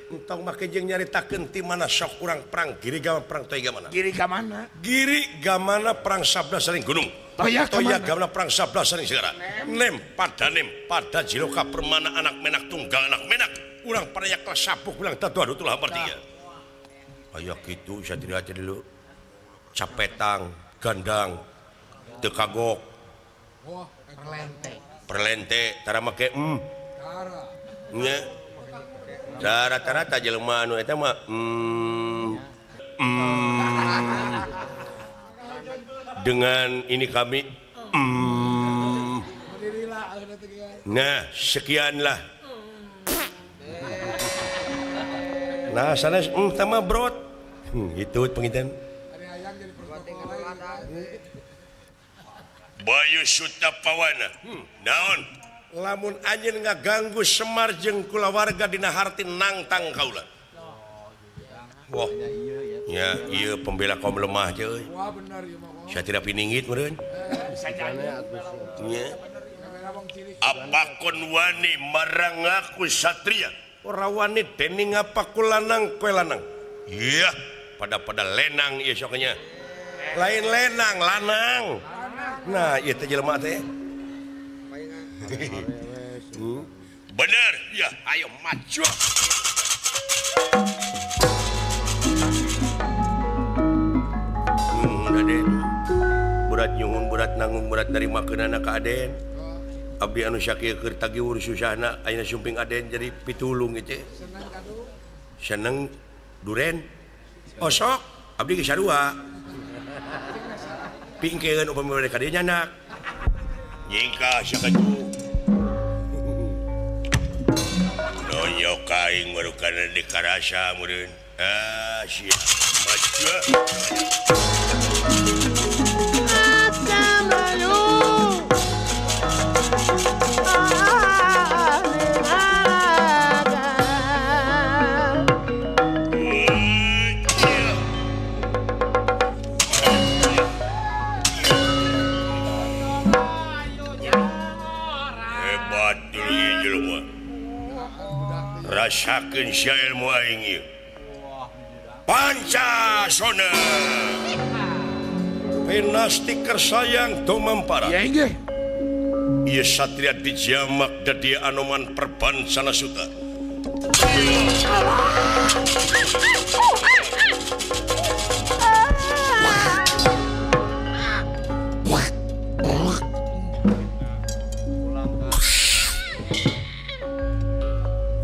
entong make jeung nyaritakeun ti mana sok urang perang Giri Gamana perang Toya Gamana. Giri Gamana. Giri Gamana perang sabda saling gunung. Toya Gamana perang sabda saling segara. Nem pada nem pada jiloka permana anak menak tunggal anak menak urang paraya kelas sapuk bilang tatu adu tulah hampir. Aya kitu satria teh dulu. Capetang, gandang, teu kagok. Perlente. Perlente tara make Nya. Rata-rata jelema anu eta mah Dengan ini kami Nah, sekianlah. Nah, sanes tama brot. Itu penginten. Bayu Sutapawana. Naon? Lamun anjeun ngaganggu Semar jeung kulawarga dina harti nangtang kaula. Wah. Ya, ieu pembela kaum lemah teh euy. Wah, bener ieu mah. Saya tidak pininggit meureun. Bisa jadi. Nya. Apa kon wani marang aku satria? Ora wani dening apa ku lanang kowe lanang. Iya, pada-pada lenang ieu soknya. Lain lenang, lanang. Nah, ieu teh jelema teh. Bener ya, ayo maju. Aden. Berat nyuhun, berat nanggung, berat narima keunana ka Aden. Abdi anu sakieu keur tagiwur susahna ayeuna sumping Aden jadi pitulung ieu teh. Seneng duren. Osok abdi geus sarua. Pingkeun upami bade ka dieu nyanak. Nyingkah sakatu. Nonyok aing marukana di karasa meureun. Ah sia. Maju. Hebat dulu jelema. Rasakeun sia ilmu aing ieu. Pancasona. Pinasti kersayang tumampara. Ya inggih. Ieu satria dijamak dadi Anoman Perban Sanasuta.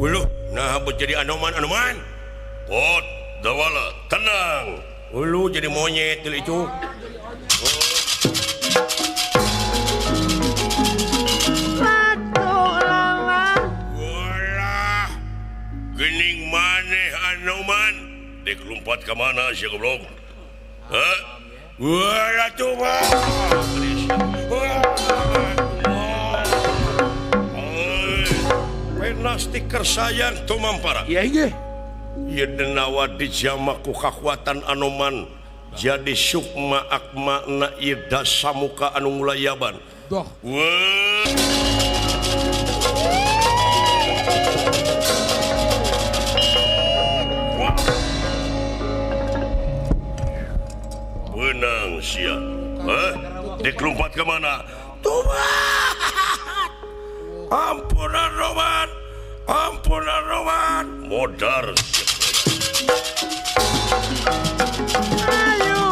Uluh, nah jadi Anoman Anoman. Pot dawala tenang. Ulu jadi monyet itu. Walah, gening maneh Anoman. Dek lompat ke mana sih goblok? Hah? Walah tuh mah. Penasti kersayang tumampara. Iya inggih. Ieu denawa dijamak ku kakuatan Anoman jadi sukma akma na ieu dasamuka anu ngulayaban. Doh. Benang sia. Hah? Dek lompat ke mana? Tuhan. Ampun Anoman. Ampun Anoman. Modar. Ayo.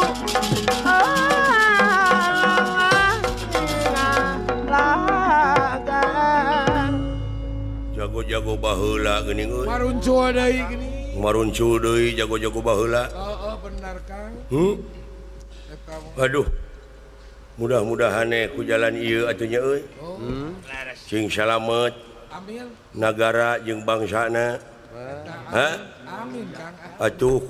Jago-jago baheula geuning euy. Maruncul deui geuning. Maruncul deui jago-jago baheula. Heeh, benar Kang. Aduh. Mudah-mudahan ku jalan ieu atuh nya euy. Sing salamet. Amin. Nagara jeung bangsana. Hah? Amin Kang. Atuh.